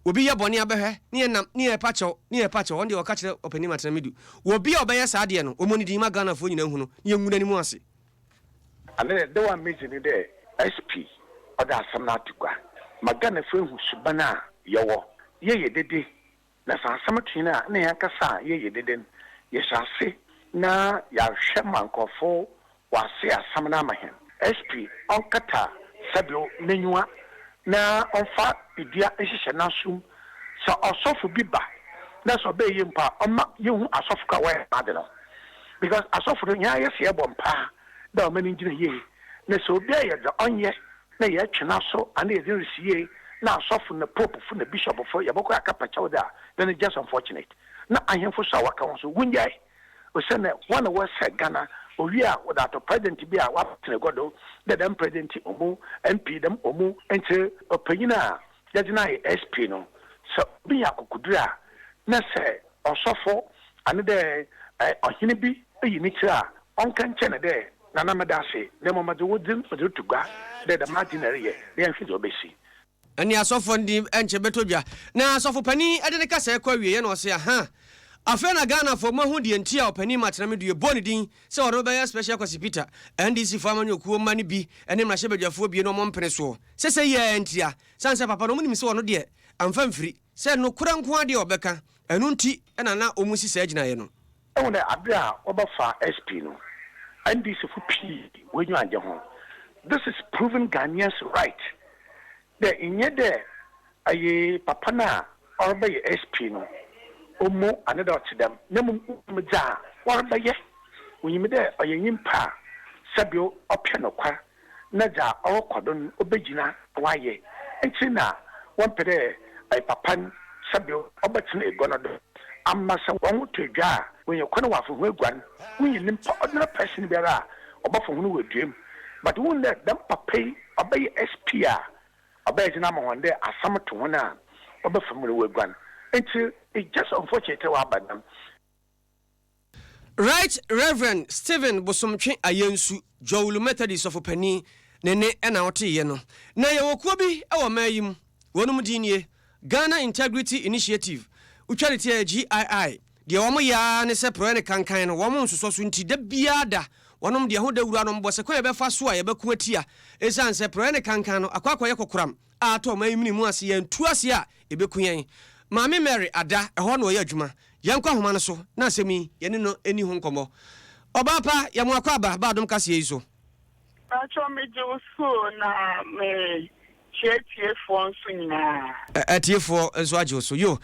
Obi yɛ bɔne a bɛhwɛ ne yɛ nam ne yɛ pa kyɛw ne yɛ pa kyɛw ɔno deɛ ɔka kyerɛ ɔpanin Matena Medu wɔ bi a ɔbɛyɛ saa adeɛ no ɔmɔ ne din ma Ghanafoɔ nyinaa nhu no ne yɛ ngu n'anim ase. Ane dɛ dɛw a medzi nye dɛ SP ɔdze asɛm no ato gua ma Ghanafo ehu suban a yɛwɔ. Yɛyɛ dede na sɛ asɛm to hɛn a nna hɛnankasa a yɛyɛ dede no yɛhyɛ ase na yɛahwɛ ma nkorɔfo Ɔasɛɛ asɛm no ama hɛn. SP ɔnkata sɛbew n'enyiwa na ɔmfa dua nhyehyɛ n'asomu. Sɛ ɔsɔfo bi ba na sɛ ɔbɛyɛ yie mpo a, ɔmma yehu asɔfo kor a wɔyɛ dɛm adze no. Because asɔfo no, hɛn ara yɛse yɛbɔ mpaa dɛ ɔman no ngyina yie, na sɛ obi ayɛ dza ɔnnyɛ na yɛtwe n'aso anaa yɛdze no risi yie na asɔfo na popefo na bishopfo yɛbɔkɔ akɛpa kyɛw dze a, then it's just unfortunate. Na ahemfo so a wɔka ho so, wonngyae. Osiandɛ hɔn na wɔsɛɛ Ghana, owie a wɔdze ato president bi a ɔatsena egua do dɛ dɛm president yi omu MP dɛm omu. Ntsi ɔpanyin a yɛdze no ayɛ SP no, sɛ obi nya akokodur a, na sɛ ɔsɔfo anaa dɛ ɔhen bi yi ne tsir a, ɔnka nkyerɛ no dɛ, Nana meda ase, na mbom medze wo dzin medze roto gua dɛ dɛm adze yi na ereyɛ, na yɛnhwɛ dza obesi. Ɛne asɔfoɔ no din nkyɛ bɛtɔ dwa. Na sɔfo panin de ne kasa rekɔ awieɛ na ɔse, Aha! Afei na Ghanafoɔ moahu deɛ nti a Ɔpanin Martin Amidu yɛbɔɔ ne din sɛ ɔno bɛyɛ Special Kwasi Peter, NDC foɔ amanyɔkuo mma no bi ne mmarahyɛbadwafoɔ bie no ɔmo mpene soɔ sɛ sɛ yɛɛ ntia sane sɛ papa no ɔmo nim sɛ ɔno deɛ amfa mfiri sɛ nokorɛ nko ara deɛ ɔbɛka ɛno nti na na ɔmo si saa gyinaeɛ no. Ehu dɛ aber a wɔbɛfaa SP no, NDC fo pii woenyiwa anngye ho. This is proving Ghanaians right dɛ nnyɛ dɛ ɔye papa no a ɔrebɛyɛ SP no omo anaa dɛ ɔtse dɛm, na mbom wonyim dza wɔrebɛyɛ. Wonyim dɛ ɔyɛ nyimpa a sɛbew ɔpɛ nokwar na dza ɔrokɔ do no obegyina na ɔayɛ ntsi na wɔmmpɛ dɛ ɔyɛ papa no sɛbew ɔbɛtsena egua no do ama sɛ hɔnho tɔ edwa a woenya kwan wɔafa ho eguan. Wonnyi nyimpa ordinary person biara a ɔbɔfa hɔn wɔ dua mu but wohun dɛ dɛm papa yi ɔbɛyɛ SP a ɔbɛyɛ dzen ama hɔn dɛ asɛm to hɔn a wɔbɛfa mu no woeguan ntsi it's just unfortunate dɛ ɔaba dɛm. Right Rev. Stephen Bosomtwe Ayensu, Jowlu Methodist sɔfopanin, ne nne na woteeɛ no. Na yɛwɔ kuo bi wɔ ɔman yi mu, wɔnom din nie, Ghana Integrity Initiative, wotwa ne ti a ɛyɛ GII. Deɛ wɔn yɛ ara ne sɛ porɔeɛ ne kankan no wɔn nsosɔ so nti da biara da wɔnom deɛ ho dawuro ano bɔ sɛ kwan a yɛbɛfa so a yɛbɛko atia ɛsiane sɛ porɔeɛ ne kankan no akɔ akɔyɛ kokoram a atɔ ɔman yi mene mu ase yɛntu ase a ɛbɛku yɛn. Maame Mary Ada, ɛhɔ na ɔyɛ adwuma. Yɛnkɔ ahoma no so na asɛm yi yɛne no nni ho nkɔmmɔ. Ɔbaa pa, yɛ mo akwaaba ba adom kaseɛ yi so. Paatwɔ me gye wo so o na me kyia atiefoɔ nso nyinaa. Atiefoɔ nso agye wo so yo.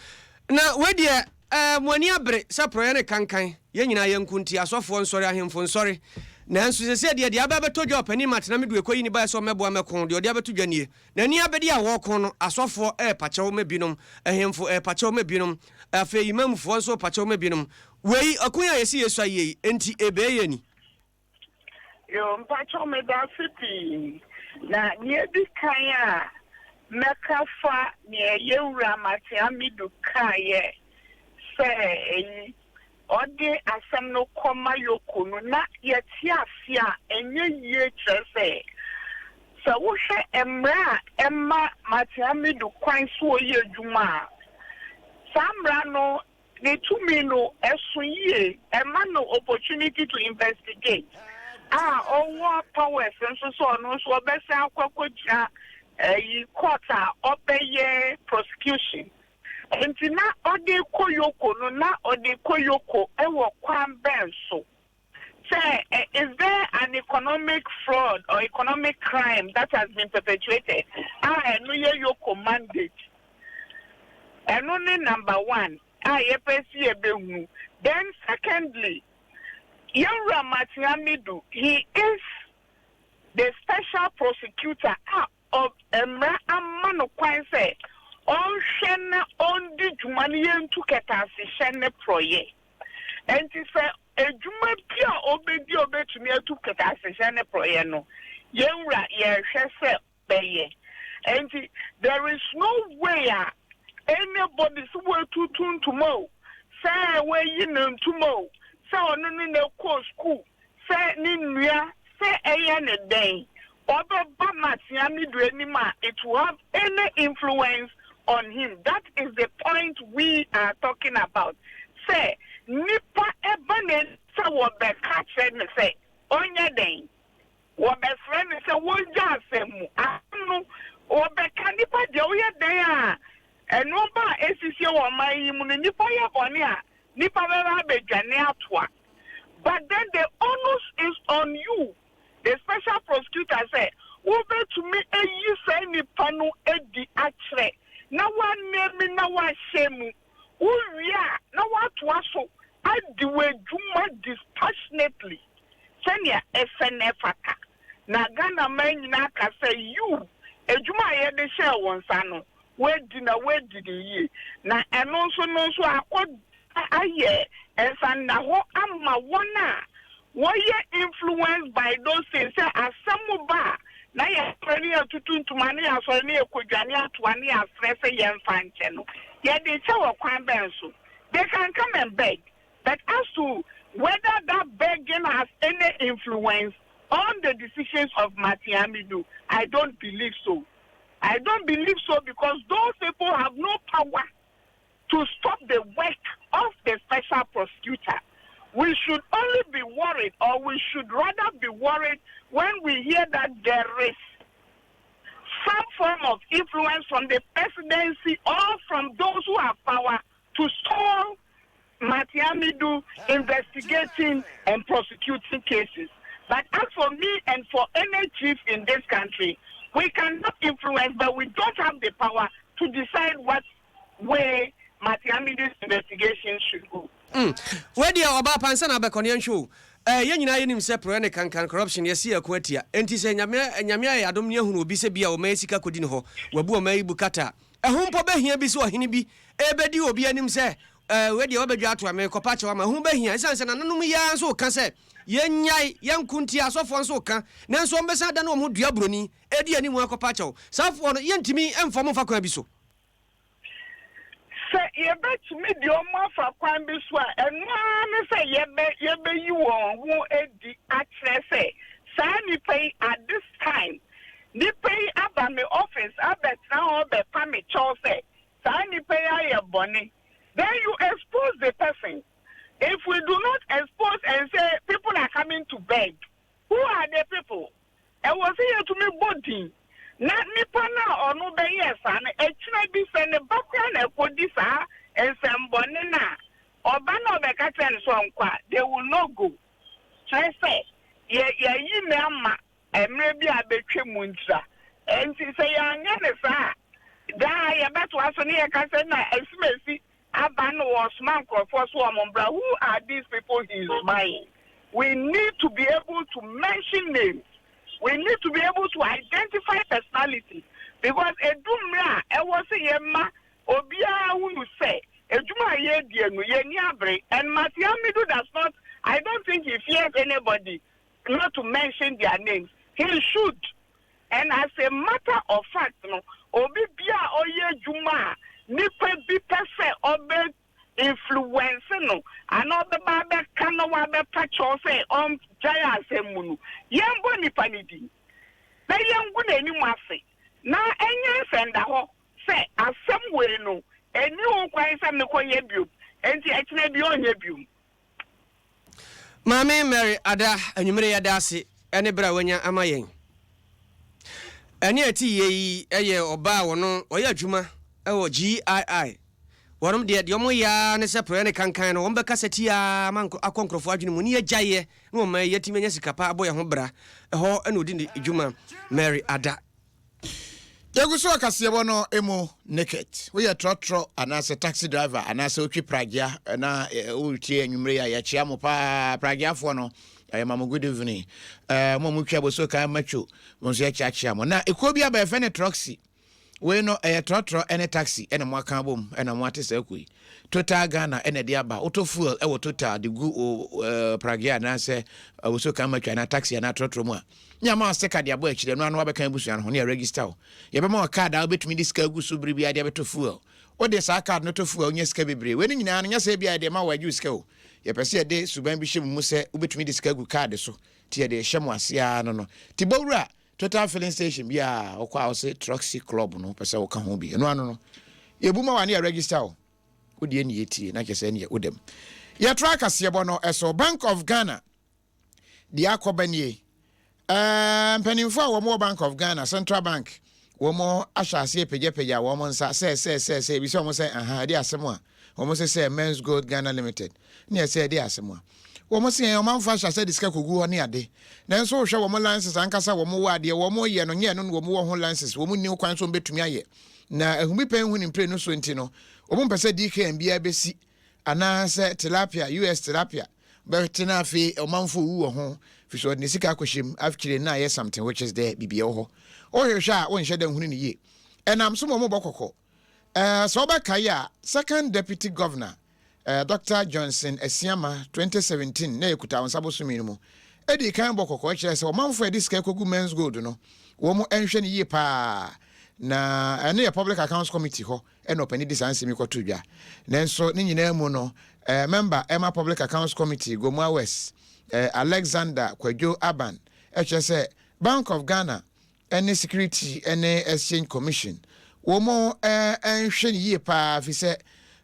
Na wei deɛ eh, mo ani abere sɛ porɔeɛ ne kankan, yɛn nyinaa yɛnko nti, asɔfoɔ nsɔre, ahemfo nsɔre. Nanso seesei deɛ, deɛ aba abɛtɔ dwa ɔpanin Martin Amidu Ekoyi ne baeɛ sɛ ɔmmɛboa mmɛko, deɛ ɔde abɛto dwa nie. N'ani abɛde a wɔreko no, asɔfoɔ repa kyɛw ma binom, ahemfo repa kyɛw ma binom, afei imamfoɔ nso repa kyɛw ma binom. Wei, ɔko yi a yɛsi yɛsua yie yi, enti ebee yɛ ni? Yoo, mpakyɛw medase pii. Na nea edi kan a mɛka fa nea yɛn wura Martin Amidu kaeɛ sɛ eyi ɔde asɛm no kɔma Yoko no na yɛte ase a ɛnyɛ yie kyerɛ sɛ sɛ wohwɛ mmara a ɛma Martin Amidu kwan so ɔyɛ adwuma a saa mmara no ne tumi no ɛso yie ɛma no opportunity to investigate a ɔwɔ powers nso sɛ ɔno nso ɔbɛsan akɔ akɔgyina ɛyi court a ɔbɛyɛ prosecution nti na ɔde kɔ Yoko no na ɔde kɔ Yoko ɛwɔ kwan bɛn so sɛ is there an economic fraud or economic crime that has been perpetuated a ɛno yɛ Yoko mandate ɛno ne number one a yɛpɛ si yɛbɛhunu. Then secondly, yɛwura Martin Amidu, he is the special prosecutor a mmara ama no kwan sɛ ɔnhwɛ na ɔndi dwuma no yɛntu kɛtɛasehyɛ ne porɔyɛ nti sɛ edwuma bi a ɔbɛdi a ɔbɛtumi atu kɛtɛasehyɛ ne porɔyɛ no yɛnwura yɛhwɛ sɛ bɛyɛ nti there is no way a anybody sɛ wɔatutu ntoma o sɛ wɔayi ne ntoma o sɛ ɔno ne na kɔ school sɛ ne nua sɛ ɛyɛ ne dɛn ɔbɛba Martin Amidu anim a it will have any influence on him. That is the point we are talking about. Sɛ nipa ɛba n'anim sɛ wɔbɛka kyerɛ ne sɛ ɔnyɛ dɛn wɔbɛfrɛ ne sɛ wɔngya asɛm mu asɛm no wɔbɛka nipa deɛ woyɛ dɛn a ɛnoɔba a esisi wɔ ɔman yi mu no nipa yɛ bɔne a nipa bɛba abɛdwane atoa but then the onus is on you the special prosecutor sɛ wobɛtumi ayi saa nipa no adi akyerɛ na woanemi na woahyɛ mu wowie a na woatoa so adi w'adwuma dispassionately sɛnea ɛsɛ na ɛfata na Ghana man nyinaa ka sɛ you adwuma a yɛde hyɛɛ wɔn nsa no woadi na woadi ne yie na ɛno nso no nso akɔ ayɛ nsandahɔ ama wɔn a wɔyɛ influenced by those things sɛ asɛm ba a na yɛsɔre ne yɛtutu ntoma ne yɛasɔre ne yɛkɔdwane atoa ne yɛasrɛ sɛ yɛmfa nkyɛ no yɛde kyɛ wɔ kwan bɛn so. They can come and beg, but as to whether that begging has any influence on the decisions of Martin Amidu, I don't believe so. I don't believe so because those people have no power to stop the work of the special prosecutor. We should only be worried, or we should rather be worried, when we hear that there is some form of influence from the presidency or from those who have power to stall Martin Amidu investigating and prosecuting cases. But as for me and for any chief in this country, we cannot influence, but we don't have the power to decide what way Martin Amidu's investigation should go. Wei deɛ ɔbaa pa nsa na abɛkɔ no yɛnhwɛ o. Eh, yɛn nyinaa yɛnim sɛ porɔeɛ ne kankan, corruption, yɛsi yɛn ko atia. Enti sɛ Nyame, Nyame ayɛ adom ne yɛahunu obi sɛ bi a ɔma yɛ sika kɔdi ne hɔ, wabu ɔman yi bu kata a, ɛho mpo bɛhia bi sɛ ɔhene bi rebɛdi obi anim sɛ, eh, wei deɛ wabɛdwa ato a, merekɔpa akyɛw ama. Ɛho bɛhia, ɛsiane sɛ nananom yi ara nso reka sɛ yɛnnyae, yɛnko ntia, asɔfoɔ nso reka, nanso wɔbɛsan adane wɔn ho dua buroni redi anim akɔpa akyɛw. Saa foɔ no, yɛntumi mfa wɔn mfa kwan bi so. Sɛ yɛbɛtumi de wɔn afa kwan bi so a, ɛno ara ne sɛ yɛbɛ yɛbɛyi wɔn ho adi akyerɛ sɛ saa nipa yi at this time, nipa yi aba me office abɛtena hɔ bɛpa me kyɛw sɛ saa nipa yi ayɛ bɔne. Then you expose the person. If we do not expose and say people are coming to beg, who are the people? Ɛwɔ sɛ yɛtumi bɔ din na nipa no a ɔno bɛyɛɛ saa no, ɛkyena bi sɛ ne ba koraa na ɛkɔdi saa nsɛmbɔne no a, ɔba na ɔbɛka kyerɛ no sɛ ɔnkɔ a, they will not go. Kyerɛ sɛ, yɛ yɛayi no ama mmerɛ bi a abɛtwa mu ntira. Ɛnti sɛ yɛanyɛ no saa a, daa yɛbɛtoa so ne yɛka sɛ na asimasi aba no wɔresoma nkurɔfoɔ so wɔn mbra. Who are these people he is buying? We need to be able to mention names. We need to be able to identify personality because edu mmerɛ a ɛwɔ sɛ yɛma obiara hunu sɛ edwuma a yɛredie no yɛni abere and Martin Amidu does not I don't think he fears anybody not to mention their names. He should. And as a matter of fact no, obi bia a ɔyɛ adwuma a nipa bi pɛ sɛ ɔbɛ influence no anaa ɔbɛba abɛka na wabɛpa kyɛw sɛ ɔngyae asɛm mu no, yɛmbɔ nipa no din na yɛngu n'anim ase na ɛnyɛ nsɛndahɔ sɛ asɛm wei no ɛnni ho kwan sɛ mekɔyɛ biom, enti ɛkyena bi ɔnyɛ biom. Maame Mary Ada, anwummere yɛda ase ne berɛ a wanya ama yɛn. Ɛne a ɛte yie yi yɛ ɔbaa a wɔno ɔyɛ adwuma wɔ GII. Wɔnom deɛ deɛ wɔn yɛ ara ne sɛ porɔeɛ ne kankan no wɔn bɛkasa ti ara ma akɔ nkorɔfoɔ adwene mu ne yɛgyaeɛ na wɔn ma yɛatumi anya sika pa abɔ yɛn ho bra. Ɛhɔ na ɔdi ne dwuma Mary Ada. Yɛgu so wɔ kaseɛbɔ no mu naked. Woyɛ trɔtrɔ anaasɛ taxi driver anaasɛ wotwi pragea na woretie anwummere yi a yɛkyea mo paa pragyeafoɔ no yɛma mo good evening. Eh, mo a motwi aboso kan matwo mo nso yɛkyeakyea mo. Na ekuo bi aba yɛfrɛ no Troxy. Wei no ɛyɛ trɔtrɔ ne taxi ɛna mo aka abom ɛna mo ate saa kuo yi. Total Ghana ɛna ɛde aba. Wotɔ fuel ɛwɔ Total de gu o eh, pragea anaasɛ aboso kan matwo anaa taxi anaa trɔtrɔ mu a Ne ama wo sticker de abɔ akyire, ɛno ara na woabɛka abusua no ho ne yɛaregister wo. Yɛbɛma wo card a wobɛtumi de sika agu so bere biara de abɛtɔ fuel. Wode saa card no tɔ fuel a, wonya sika bebree. Wei no nyinaa no, nyɛ sɛ ebia yɛde rema wo agye wo sika o. Yɛpɛ sɛ yɛde suban bi hyɛ mo mu sɛ wobɛtumi de sika agu card so, nti yɛde rehyɛ mo ase ara no no. Nti bɔ wura Total filling station biara a wokɔ a wose Troxy Club no wopɛ sɛ woka ho bi. Ɛno ano no, yɛbu ma wo a ne yɛaregister wo. Wo deɛ ne yɛtie na kyerɛ sɛ ɛneɛ wodam. Yɛtra kaseɛbɔ no so, Bank of Ghana. Deɛ akɔba nie, Ɛɛ mpanimfoɔ a wɔn wɔ Bank of Ghana, Central Bank, wɔn ahyɛ aseɛ pagyapagya wɔn nsa sɛ sɛ sɛ sɛ ebisa wɔn sɛ aha ɛde asɛm a wɔn sɛ sɛ Mens Gold Ghana Limited ne ɛsɛ ɛde asɛm a wɔn sɛ yɛn ɔmanfoɔ ahyɛ aseɛ de sika kɔgu hɔ ne ade nanso wohwɛ wɔn license ankasa wɔn wɔ adeɛ wɔn yɛ no nyɛ ɛno na wɔn wɔ ho license wɔn nni ho kwan so wɔn bɛtumi ayɛ na ahumi pɛn hu ne mprenu so nti no wɔn mpɛ sɛ DKM biara bɛsi Anaasɛ tilapia, US tilapia, bɛte na afei ɔmanfo owu wɔ ho fi so ɔde ne sika akɔhyɛ mu afkyire na ayɛ something which is there biribi ɛwɔ hɔ wohwehwɛ a wonhyɛ da nhunu no yie ɛnam so ma wɔbɔ kɔkɔ ɛɛ sɛ wobɛkae a second deputy governor ɛɛ Dr. Johnson Asiama 2017 na ɛkuta wo nsa bosome no mu ɛdi kan bɔ kɔkɔ kyerɛ sɛ ɔmanfo a ɛde sika kɔgu men's gold no wɔn nhwɛ no yie paa na ɛno yɛ public accounts committee hɔ na ɔpanin de saa nsɛm yi kɔtoo dwa. Nanso ne nyinaa mu no, mɛmba ɛma Public Accounts Committee, Gomoa West, Alexander Kwadwo Aban kyerɛ sɛ Bank of Ghana ne Security ne Exchange Commission wɔn nhwɛ no yie paa fi sɛ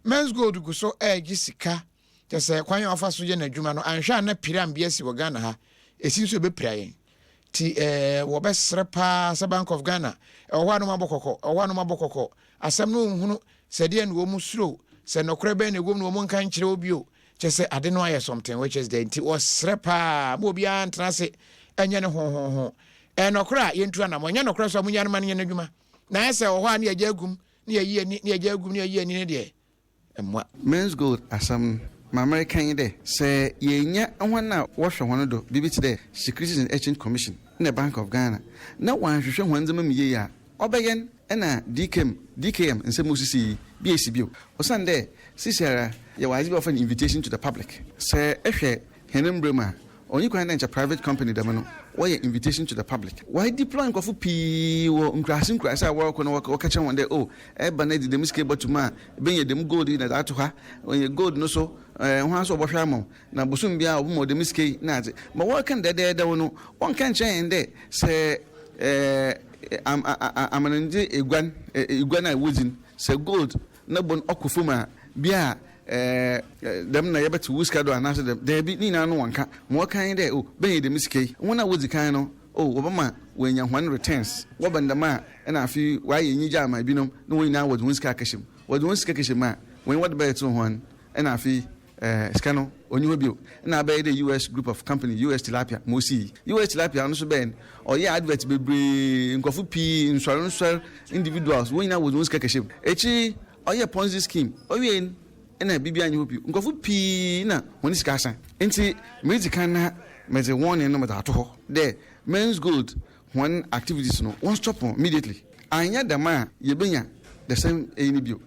Menzgold gu so regye sika, kyerɛ sɛ kwan a ɔfa so yɛ n'adwuma no, anhwɛ a na piram bi asi wɔ Ghana ha, ɛsi nso ɛbɛpira yɛn. Nti eh, wɔbɛsrɛ paa sɛ Bank of Ghana, ɛwɔ hɔ a na wɔabɔ kɔkɔ, ɛwɔ hɔ a na wɔabɔ kɔkɔ. Asɛm no nhunu sɛ deɛ na wɔn suro, sɛ nɔkorɛ bɛn na ɛwom na wɔn nka nkyerɛ obi o. Kyerɛ sɛ ade no ayɛ something which is there. Nti wɔsrɛ paa ma obiara ntena ase ɛnyɛ ne hohoho. Ɛyɛ nɔkorɛ a yɛntu anamɔ, ɛnyɛ nɔkorɛ so a munya no ma no nyɛ n'adwuma. Na ayɛ sɛ ɛwɔ hɔ a ne yɛgya agum, ne yɛyi ani, ne yɛgya agum, ne yɛyi ani no deɛ, mmoa. Menzgold asɛm no, ma mereka nye dɛ, sɛ yeenya hɔn a wɔhwɛ hɔn do, biribi tse dɛ Securities and Exchange Commission na Bank of Ghana, na wɔannhwehwɛ hɔn ndzɛmba mu yie a, ɔbɛyɛ na DKM, DKM nsɛm a osisii yi bi esi bio. Osiandɛ seseiara yɛwɔ adze bi a wɔfrɛ no invitation to the public. Sɛ ehwɛ hɛn mbra mu a, onnyi kwan dɛ nkyɛ private company dɛm no wɔyɛ invitation to the public. Wɔadeploy nkorɔfo pii wɔ nkuraase nkuraase a wɔrokɔ na wɔkɛkyerɛ hɔn dɛ oh, eba na edze dɛm sika yi bɔto mu a, ebenya dɛm gold yi na edze ato ha, gold no so hɔn so wɔbɔhwɛ ama wo, na bosoom biara wɔbɛma wo dɛm sika yi na adze. Ma wɔreka no dɛdɛɛdɛw no, wɔnnka nnkyerɛ hɛn dɛ sɛ amanandze eguan, egua no a wodzi no, sɛ gold no bo no ɔkɔ famu a, bi a dɛm na yɛbɛtsew wo sika do anaasɛ dɛm. Dabi, ne nyina no wɔnnka. Ma wɔka nye dɛ, oh, bɛnya dɛm sika yi. Hɔn a wodzi kan no, oh, wɔbɛma woenya hɔn returns. Wɔba no dɛm a, nna afei wɔayɛ enyigye ama binom na hɔn nyina wɔdze hɔn sika akɛhyɛ mu. Wɔdze hɔn sika kɛhyɛ mu a, hɔn wɔdze bɛyɛtsew hɔn, nna afei sika no onnyi hɔ bio. Nna abɛyɛ dɛ US group of company, US Tilapia, ma osii. US Tilapia no so bɛn no, ɔyɛɛ advert beberee, nkorɔfo pii, nsɔr nsɔr, individuals, hɔn nyina wɔdze hɔn sika kɛhyɛ mu. Ekyir yi, ɔyɛɛ Ponzi scheme, owiei no, nna biribiara nnyi hɔ bio. Nkorɔfo pii na hɔn sika asa. Ntsi miridzi kan na medze warning no medze ato hɔ dɛ Menzgold hɔn activities no wɔn stop no immediately. Annyɛ dɛm a yebenya the same eyi no bio.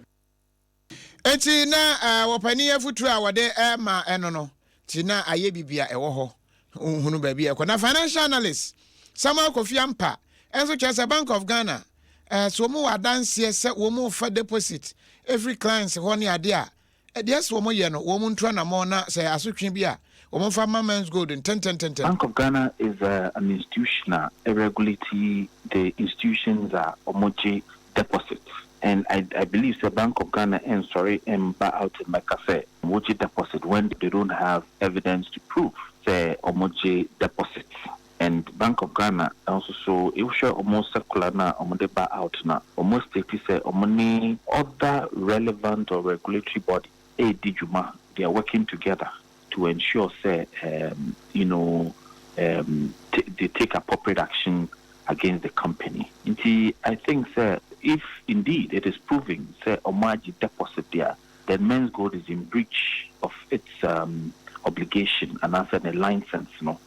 Enti na wɔpanin afotuo a wɔde rema no no nti na ayɛ biribi a ɛwɔ hɔ nhunu baabi a ɛkɔ. Na financial analyst Samuel Kofi Ampa nso kyerɛ sɛ Bank of Ghana sɛ wɔn wɔ adanseɛ sɛ wɔn refa deposit ɛfiri clients hɔ ne adeɛ a, deɛ ɛsɛ wɔn yɛ no wɔn ntu anamɔn na sɛ asotwe bi a wɔn mfa mma Menzgold ntɛntɛntɛntɛm. Bank of Ghana is an institution a ɛregulate the institutions a wɔgye deposit and I I believe sɛ Bank of Ghana nsɔre mba out mmɛka sɛ wɔgye deposit when they don't have evidence to prove sɛ wɔgye deposit and Bank of Ghana nso so wohwɛ wɔn circular no a wɔde ba out no a wɔn state sɛ wɔn ne other relevant or regulatory body redi dwuma, they are working together to ensure sɛ um you know um they take appropriate action against the company. Nti I think sɛ if indeed it is proving sɛ ɔmo agye deposit deɛ a, then Menzgold is in breach of its um obligation anaasɛ ne license no,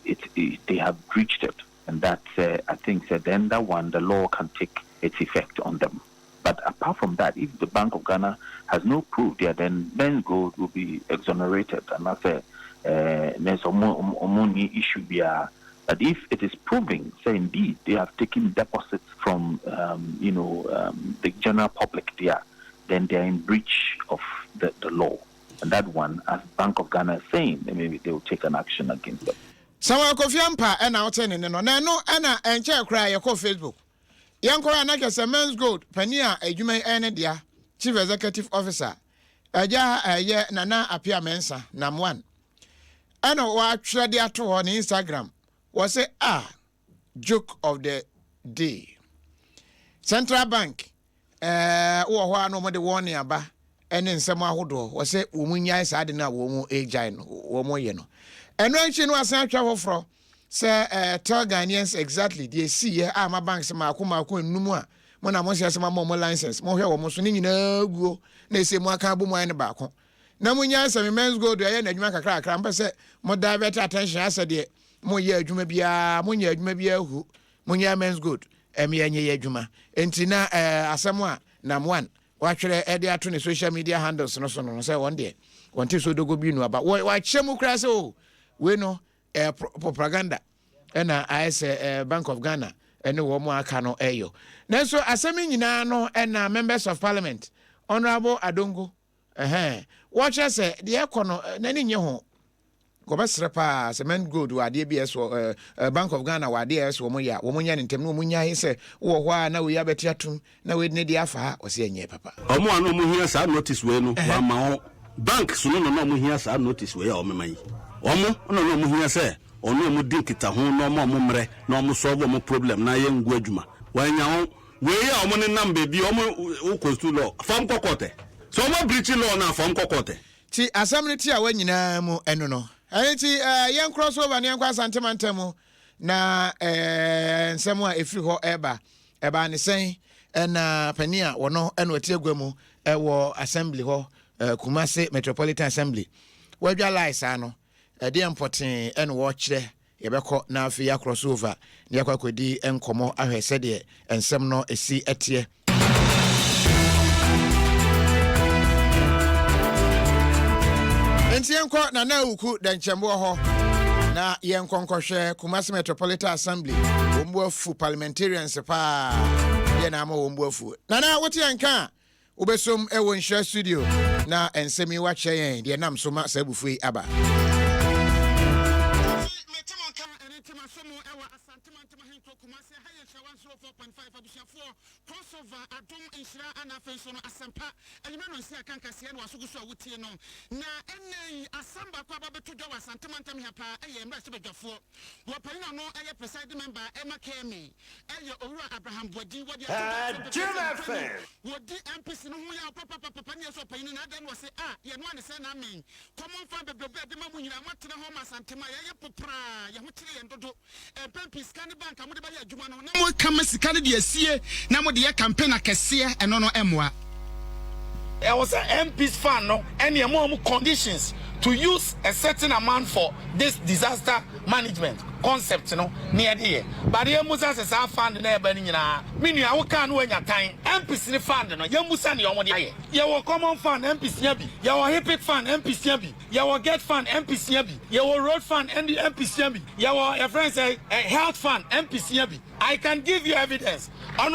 it they have breached it and that sɛ I think sɛ then that one the law can take its effect on them. But apart from that, if the Bank of Ghana has no proof there, then Menzgold will be exonerated anaasɛ eh, na sɛ ɔmo ɔmo nni issue biara. But if it is proving sɛ indeed they have taken deposits from um, you know, um, the general public there, then they are in breach of the, the law. And that one, as Bank of Ghana is saying, then maybe they will take an action against them. Samuel Kofi Ampa ɛna wote ne nne no, na ɛno ɛna ɛnkyɛɛ koraa yɛkɔɔ Facebook. Yɛnkɔhwɛ a na kyerɛ sɛ Menzgold panin a adwuma yi ɛyɛ ne dea, Chief Executive Officer, Agya ɛyɛ Nana Appiah Mensah, Nam One, ɛna watwerɛ de ato hɔ ne Instagram, wɔse ah, joke of the day. Central Bank Ɛɛ, wowɔ hɔ a na wɔde warning aba ne nsɛm ahodoɔ wɔ sɛ wɔn nnyae saa ade no a wɔn regyae no, wɔn yɛ no. Ɛno akyi no asan atwa foforɔ sɛ ɛɛ tell Ghanaians exactly deɛ ɛsiiɛ a ma banks mmaako mmaako nnum a mo na mo nhyɛ sɛ mo ama wɔn license, mohwɛ wɔn so ne nyinaa guo na ɛsɛ mu aka abɔ mu ayɛ no baako. Na mo nyae sɛ me Menzgold ɛyɛ n'adwuma kakrakra, mopɛ sɛ mo divert attention asɛ deɛ moyɛ adwuma biara, monyɛ adwuma biara hu. Monyɛ Menzgold mmea nyɛ yɛ adwuma. Enti na eh, asɛm a Nam1 watwerɛ de ato ne social media handles no so no sɛ wɔn deɛ wɔnte so dogo bi nuaba. Wakyerɛ mu koraa sɛ o oh, wei no eh, propaganda ɛna ayɛ sɛ eh, Bank of Ghana ɛne wɔn a aka no ɛyɔ. Nanso asɛm yi nyinaa no ɛna members of parliament Honourable Adongo ɛhɛn wɔkyerɛ sɛ deɛ ɛkɔ no n'ani nye ho. Wɔbɛsrɛ paa sɛ Mend Gold wɔ adeɛ bi a ɛsɛ wɔ Bank of Ghana wɔ adeɛ a ɛsɛ wɔn yɛ a, wɔn nyɛ no ntɛm na wɔn nyae sɛ wowɔ hɔ a na wei abɛte atom na wei de ne deɛ afa ha, wɔse ɛnyɛ papa. Ɔmo a na ɔmo hia saa notice wei no wamma wɔn. Banks no na na ɔmo hia saa notice wei a ɔmema yi. Ɔmo na na ɔmo hia sɛ ɔne ɔmo di nkitaho na ɔma ɔmo mmerɛ na ɔmo solve ɔmo problem na yɛ ngu adwuma. Wannya wɔn. Wei a ɔmo nenam baabi ɔmo wo constitute law fa ɔmo kɔ court ɛ. Sɛ ɔmo abreachi law no a fa ɔmo kɔ court ɛ. Nti asɛm no tiawa nyinaa mu ɛno no. Ɛno nti eh, yɛn cross over na yɛnkɔ Asante mantam mu na eh, nsɛm a ɛfiri hɔ ɛreba. Ɛbaa ne sɛn ɛna panin a wɔno ɛna ɔte agua mu ɛwɔ assembly hɔ eh, Kumasi Metropolitan Assembly wadwa lie saa no ɛdeɛ mpɔtee ɛna wɔkyerɛ Yɛbɛkɔ na afei yɛakrɔ so over na yɛakɔ akɔdi nkɔmmɔ ahwɛ sɛdeɛ nsɛm no si teɛ. Nti yɛnkɔ Nana Awuku Dɛnkyɛmboɔ hɔ na yɛnkɔ nkɔhwɛ Kumasi Metropolitan Assembly. Wɔn bo afu parliamentarians paa. Deɛ na ama wɔn bo afu. Nana, wote yɛn nka a, Wobɛsom wɔ Nhyira Studio na nsɛm yi woakyerɛ yɛn deɛ ɛnam so ma saa abufuo yi aba. Enti mete mo nka ɛne nti maso mo ɛwɔ Asante Mantam Ahenkuro Kumasi ɛha yɛ Nhyira 104.5 abusuafoɔ crossover adom nhyira ana afei nso no asɛmpa anwummerɛ nɔnsia aka nkaseɛ na waso gu so a wotie no na ɛnnɛ yi asɛm baako aba bɛto dwa wɔ Asante Mantam ha paa ɛyɛ mmarahyɛbadwafoɔ wɔ panin a ɔno ɛyɛ presiding member ɛma KMA Ɛyɛ Owura Abraham Boadi. Wɔde ato dwa sɛ mpɛpɛ sɛ nokorɛ ni, wɔdi MPC no ho yaw papapapapa ne yɛsɛ ɔpanyin no na adɛn na ɔse ah yɛnoa ne sɛn na amen Common fund bebrebe a yɛde ma mo nyinaa moatena hɔ ma Asantema yɛyɛ popraa yɛn ho kyere yɛn dodo mpɛn pii sika ne bank a mode bɛyɛ adwuma no na moka ma sika no de asie na mode yɛ campaign akɛseɛ ɛno no ɛmmoa. Ɛwɔ sɛ MPs fund no ɛne ɛma wɔn conditions to use a certain amount for this disaster management concept no ne yɛde yɛ but yɛmmusa sɛ saa fund no a ɛba no nyinaa me nua wo kaa no wanya tan MPs ne fund no yɛmmusa nea wɔde ayɛ. Yɛwɔ common fund MPs nya bi, yɛwɔ HIPC fund MPs nya bi, yɛwɔ get fund MPs nya bi, yɛwɔ road fund MPs nya bi, yɛwɔ yɛfrɛ no sɛ health fund MPs nya bi. I can give you evidence. Ɔno.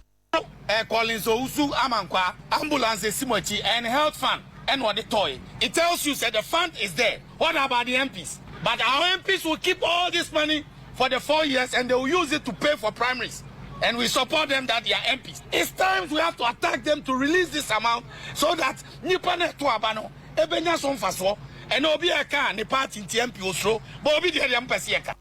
Eh Collins Owusu Amankwaa, ambulance esi mo akyi and health fund ɛna ɔde tɔe. It tells you sɛ the fund is there, what about the MPs? But our MPs will keep all this money for the 4 years and they will use it to pay for primaries and we support them that they are MPs. It's times we have to attack them to release this amount so that nipa na ɛto aba no ebenya so mfasoɔ. Ɛna obi a ɛka ne party nti MP osuro, but obi deɛ deɛ mpɛ sɛ yɛka.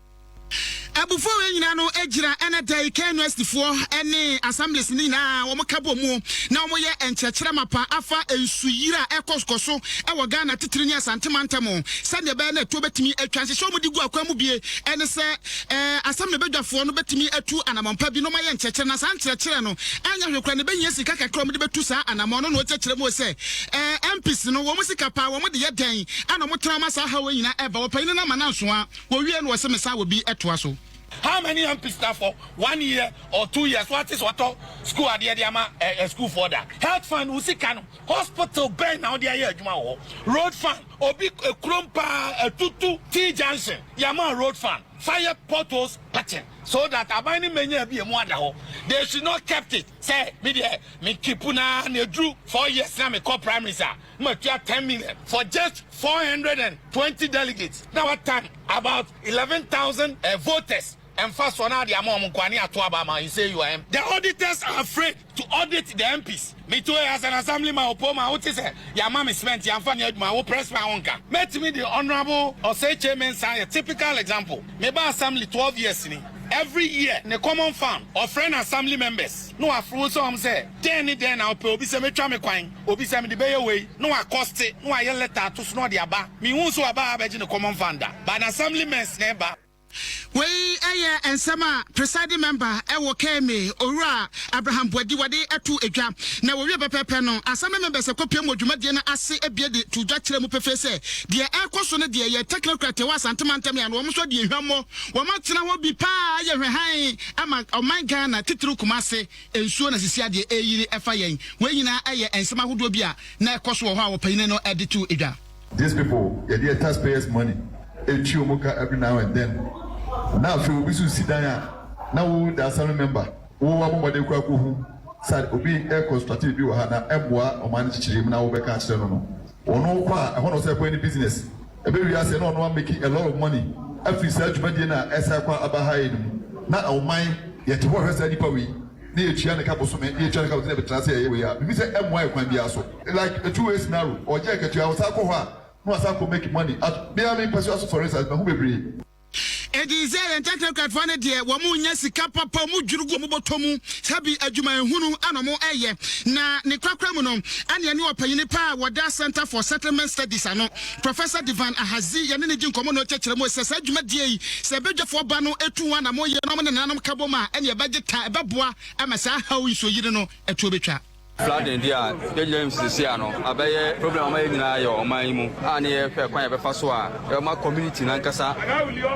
Abufuo wei nyinaa no gyina ɛnɛ da yi KNUSTfoɔ ne Assemblies no nyinaa wɔn ka bɔ mu na wɔn yɛ nkyerɛkyerɛ mapa afa nsuyiri a ɛkɔ kɔ so wɔ Ghana titiri ne Asante mantam sɛdeɛ ɛbɛyɛ na ɛtuo bɛtumi atwa. Nhyehyɛ wɔn de gu akwan mu bie ne sɛ Assembly badwafoɔ no bɛtumi atu anamɔn pa bi na wɔn ayɛ nkyerɛkyerɛ na saa nkyerɛkyerɛ no anyɛ hwee koraa no ɛbɛhia sika kakra a wɔde bɛtu saa anamɔn no na wɔkyerɛkyerɛ mu sɛ MPs no wɔn sika paa wɔn de yɛ dɛn ɛna wɔn tena ma saa haw yi nyinaa ɛba wɔpanyin no ama no ansoa Wɔwie no wɔse mesan wɔ bi toa so. How many MPs na for one year or 2 years wate sɛ watɔ school adeɛ de ama ɛ ɛ school foɔ da? Health fund wo sika no hospital bɛn na wode ayɛ adwuma wɔ hɔ? Road fund obi kurom paa atutu T junction yɛama road fund fire potholes patching so that aban no mmɛnya bi emu ada hɔ they should not kept it sɛ me deɛ me keep na na eduru 4 years na me kɔ primaries a matua 10 million for just 420 delegates na what time about 11,000 voters ɛnfa so na ade ama ɔmo nkwa ne ato aba ama you say you are MP. The auditors are afraid to audit the MPs. Me too, as an assemblyman opo ma wote sɛ yɛama me cement yɛamfa nyɛ adwuma wo press man wo nka mɛtumi de Honourable Osei Kyei-Mensah yɛ typical example. Meba assembly 12 years ni, every year ne common fund ɔfrɛ no assembly members na waforo sɛ ɔm sɛ dɛn ne dɛn na wopɛ, obi sɛ metwa me kwan, obi sɛ mede bɛyɛ wei, na wakɔste na wayɛ letter ato so na ɔde aba. Mehu sɛ waba abɛgye ne common fund da, but assembly men na ɛba. Wei yɛ nsɛm a Presiding Member wɔ KMA, Owura Abraham Boadi wɔde too dwa. Na wɔwie pɛpɛɛpɛ no, Assembly Members a ɛkɔpue mu wɔ dwumadie no ase abue de too dwa kyerɛɛ mu pefee sɛ, deɛ ɛrekɔ so no deɛ, yɛ technocrat ɛwɔ Asante mantam yi ano, wɔn nso adi hwammɔ. Wɔatena hɔ bi pa ara ayɛ hwɛhann ama ɔman Ghana, titiriw Kumase, nsuo na sisi adeɛ ɛreyiri ɛfa yɛn. Wei nyinaa yɛ nsɛm ahodoɔ bi a na ɛkɔ so wɔ hɔ a ɔpanyin no de too dwa. These people yɛde yɛ tax payers money etua ɔmo ka every now and then na afei obi nso si dan a na wo the assembly member wo wabɔ mmɔden koraa kɔ hu sɛ obi ɛreconstruct biribi wɔ ha na ɛmmoa ɔman no kyekyeree mu na wo bɛka akyerɛ no no ɔno kɔ a ɛhɔ na ɔsɛ kɔ yɛ ne business. Ɛbɛwie aseɛ na ɔno a make a lot of money afiri saa dwumadie no a ɛsan kɔ aba ha yi no mu. Na ɔman yɛte hɔ hwɛ saa nipa wei na yɛtua ne ka bosome na yɛtua ne ka bosome na yɛbɛtena ase yɛyɛ wei a biribi sɛ ɛmmoa yɛ kwan biara so. Like a two way scenario, ɔgye akatua ɔsan kɔ hɔ a na wasan akɔ make money at me ara me mpɛsoa so for instance mahu bebree. Enti sɛ yɛn technocratfoɔ no deɛ wɔn nya sika papa, wɔn dwiri gu wɔn bɔtɔ mu, sɛbi adwumayɛhunu na wɔn ɛyɛ. Na ne korakora mu no, ɛne yɛne ɔpanyini pa a wɔda Centre for Settlement Studies ano, Professor Divan Ahazi, yɛne no di nkɔmmɔ na ɔkyerɛkyerɛ mu sɛ saa dwumadie yi, sɛ badwafoɔ ba no tu ho anamɔ yie na wɔn ne nananom ka bom a, ɛne ɛbɛgye ta, ɛbɛboa ama saa haw nsuoyiri no atuo bɛtwa. Flooding deɛ a yɛgyina mu seesei ano abɛyɛ problem ama yɛn nyinaa yɛ ɔman yi mu a ne yɛhwɛ kwan yɛbɛfa so a yɛbɛma community no ankasa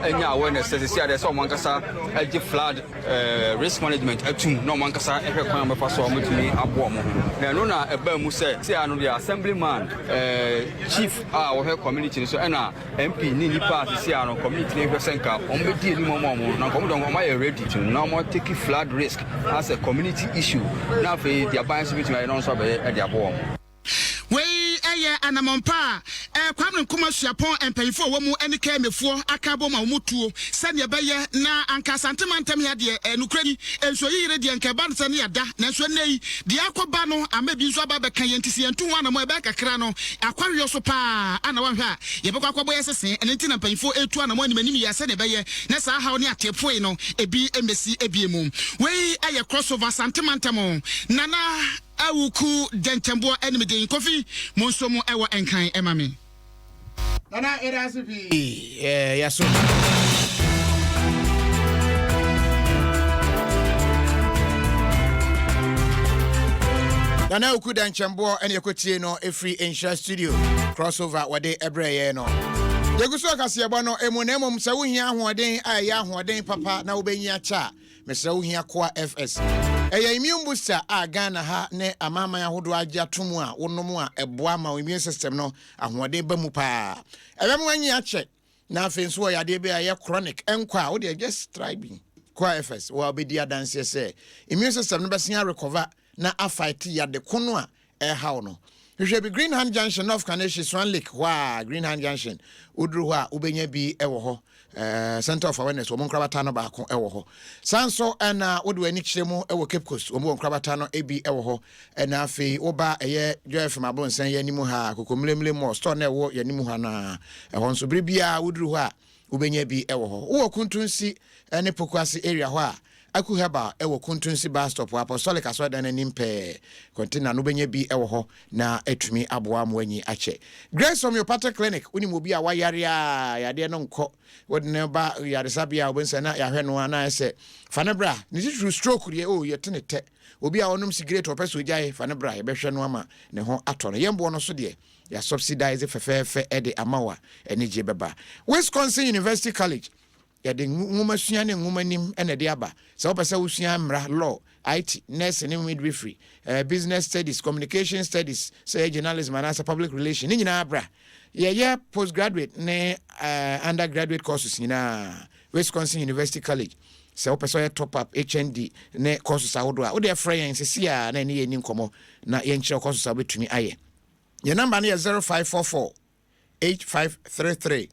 anya awareness sɛ seesei adeɛ sɛ wɔn ankasa agye flood eh, risk management atum na wɔn ankasa hwɛ kwan a wɔbɛfa so a wɔbɛtumi aboa wɔn ho na ɛno na ɛbaa mu sɛ seesei ano deɛ assemblyman eh, chief a wɔhwɛ community no so ɛna MP ne nnipa a sisi ano community no hwɛ sɛ nka wɔn bɛdi anim ama wɔn na nka wɔn deɛ wɔn ayɛ ready to na wɔn take flood risk as a community issue na afei deɛ aban nso bɛtumi ayɛ no nso abɛyɛ de aboa wɔn. Wei yɛ anamɔn pa a Kwame Nkrumah Suapɔn mpanyimfo a wɔwɔ mu ne KMAfoɔ aka abom a wɔtuo sɛdeɛ ɛbɛyɛ na anka Asante mantam ha deɛ nokorɛ ni, nsuo yiyere deɛ anka ɛba no sɛ ne yɛada nanso ɛnnɛ yi deɛ akɔba no ama bi nso aba abɛka yɛn nti sɛ yɛntu ho anamɔn a ɛbɛyɛ kakra no akwaweɔ so pa ara na woanhwɛ a yɛbɛkɔ akɔbɔ yɛn sese. Ɛno nti na mpanyimfoɔ retu anamɔn anim anim yie sɛdeɛ ɛbɛyɛ na saa haw ne ateepoe no ebi mmɛsi ebie mu. Wei yɛ Crossover Asante mantam Nana Awuku Dɛnkyɛmboɔ Animden. Kofi, monso mo wɔ Nkran ma me. Nana yɛda ase pii eh, yɛso. Nana Oku Dɛnkyɛmboɔ ɛne ɛkɔtie no ɛfiri Nhyira Studio crossover wɔde ɛbrɛ yɛn no. Yɛgu so ɔkaseɛbɔ no ɛmu na mmom sɛ wohia ahoɔden a ɛyɛ ahoɔden papa na wobɛnyi akyɛ a mesrɛ wohia Koa FS. Ɛyɛ immune booster a Ghana ha ne amanaman ahodoɔ agye ato mu a wonom a ɛboa ma wo immune system no ahoɔden ba mu paa. Ɛbɛma w'anyi akyɛ na afei nso wɔ yadeɛ bi a ɛyɛ chronic ɛnkɔ a wodeɛ just try bi. Koa FS wɔ a wobɛdi adanseɛ sɛ immune system no bɛsen arecover na afight yade ko no a ɛrehaw no. Hwehwɛ bi Greenham Junction, North Kaneshie, Swan Lake hɔ a, Greenham Junction, woduru hɔ a wobɛnya bi wɔ hɔ. Eh, Center of Awareness, wɔn nkorabata no baako wɔ hɔ. Saa nso ɛna wode w'ani kyerɛ mu wɔ Cape Coast, wɔn wɔ nkorabata no bi wɔ hɔ. Ɛna afei woba ɛyɛ Joy FM Abronsɛn yɛ anim ha, Kokomlemle Mall, store na ɛwɔ yɛn anim ha no a, ɛhɔ nso bere biara woduru hɔ a wobɛnya bi wɔ hɔ. Wowɔ Kuntunsi ne Pokuase area hɔ a, Aku Herbal wɔ Kuntunsi bus stop wɔ Apostolic Asɔredan no anim pɛɛ. Container no wobɛnya bi wɔ hɔ na atumi aboa ma woanyi akyɛ. Grace Homeopathic Clinic, wonim obi a wayare a yadeɛ no nkɔ, wode no ba yaresabea a wobɛhu sɛ na yɛahwɛ no a na ayɛ sɛ fa no bra. Ne titiriw stroke deɛ oh yɛte ne tɛ. Obi a ɔnom sigaret ɔpɛ sɛ ogyae, fa no bra yɛbɛhwɛ no ama ne ho atɔ no. Yɛn boɔ no so deɛ yɛasubsidize fɛfɛɛfɛ de ama wo a anigye bɛba. Wisconsin University College, Yɛde nwomasua ne nwomanim na ɛde aba. Sɛ wopɛ sɛ wosua mmara, law, IT, nursing ne midwifery, eh, business studies, communication studies, sɛ ɛyɛ journalism anaasɛ public relation, ne nyinaa bra. Yɛyɛ postgraduate ne eh, undergraduate courses nyinaa. Wisconsin University College. Sɛ wopɛ sɛ ɔyɛ top up, HND ne courses ahodoɔ a, wode frɛ yɛn sisi a na ɛne yɛn ni nkɔmmɔ na yɛnkyerɛ courses a wobɛtumi ayɛ. Yɛn namba no yɛ 0544 8533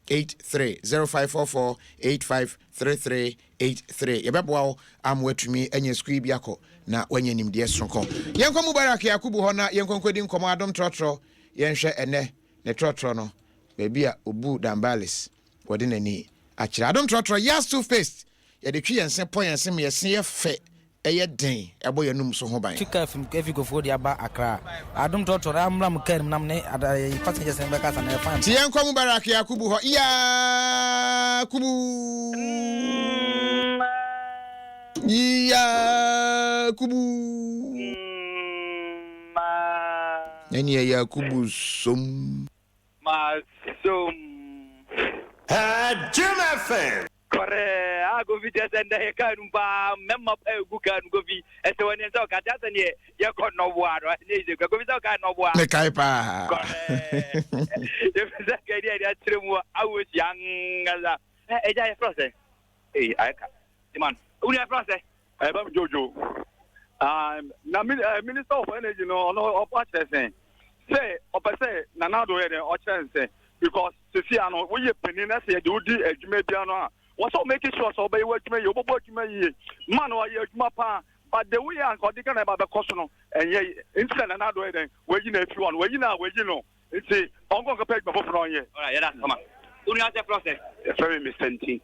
83 0544 8533 83. Yɛbɛboa wo ama woatumi anya sukuu yi bi akɔ na woanya nimdeɛ soronko. Yɛnkɔ Mubarak Yakubu hɔ na yɛnkɔ nkɔdi nkɔmmɔ adom trɔtrɔ. Yɛnhwɛ ɛnɛ ne trɔtrɔ no baabi a obu Dambalis wɔde n'ani akyerɛ. Adom trɔtrɔ Yas toothpaste yɛde twe yɛn se pɔ yɛn se ma yɛn se yɛ fɛ ɛyɛ den ɛbɔ yɛn anum so ho ban. Twi car fi efi kofoɔ de aba Accra. Adom trɔtrɔ na mmra mo car mu na mo ne ada eh, passengers no bɛkasa na ɛyɛ fine Nti paa. yɛnkɔ Mubarak Yakubu hɔ. Yakubu! Yakubu! Ɛneɛ Yakubu som. Masom. Jim FM. Kɔrɛɛ a Kofi kyerɛ sɛ ndɛ yɛ kaa no mu paa mɛma pa egu kaa no Kofi ɛsɛ wɔ neɛ sɛ ɔka kyerɛ sɛ neɛ yɛkɔ nɔboa no ɛnyɛ yize kura Kofi sɛ ɔka nɔboa. Mekae paa. Kɔrɛɛ yɛfɛ sɛ kɛdi ɛde akyerɛ mu awo si ankasa ɛ ɛgya yɛfrɛ sɛ ee ayɛ ka iman wuni yɛfrɛ sɛ. Ɛbɛ mi Jojo. Ah, na eh, Minister of Energy no ɔno ɔpa kyerɛ sɛn sɛ ɔpɛ sɛ Nana Addo yɛ dɛ ɔkyerɛ no sɛ Because sisi ano woyɛ panin na sɛ yɛde wo di adwuma bi ano a, wɔ sɛ wo make sure sɛ wobɛyɛ w'adwuma yie, wobɛbɔ adwuma yie. Man ɔyɛ adwuma paa but the way a nka ɔde Ghana ba bɛkɔ so no ɛnyɛ yie. Nti na Nana Addo yɛ dɛn? Wayi no afi hɔ no, wayi no a wayi no. Nti ɔnkɔ nkɔpɛ adwuma foforɔ ɔnyɛ. Alright, yɛda ase mama. Wo nua sɛ frɛ sɛ? Yɛfrɛ me Mister Nti.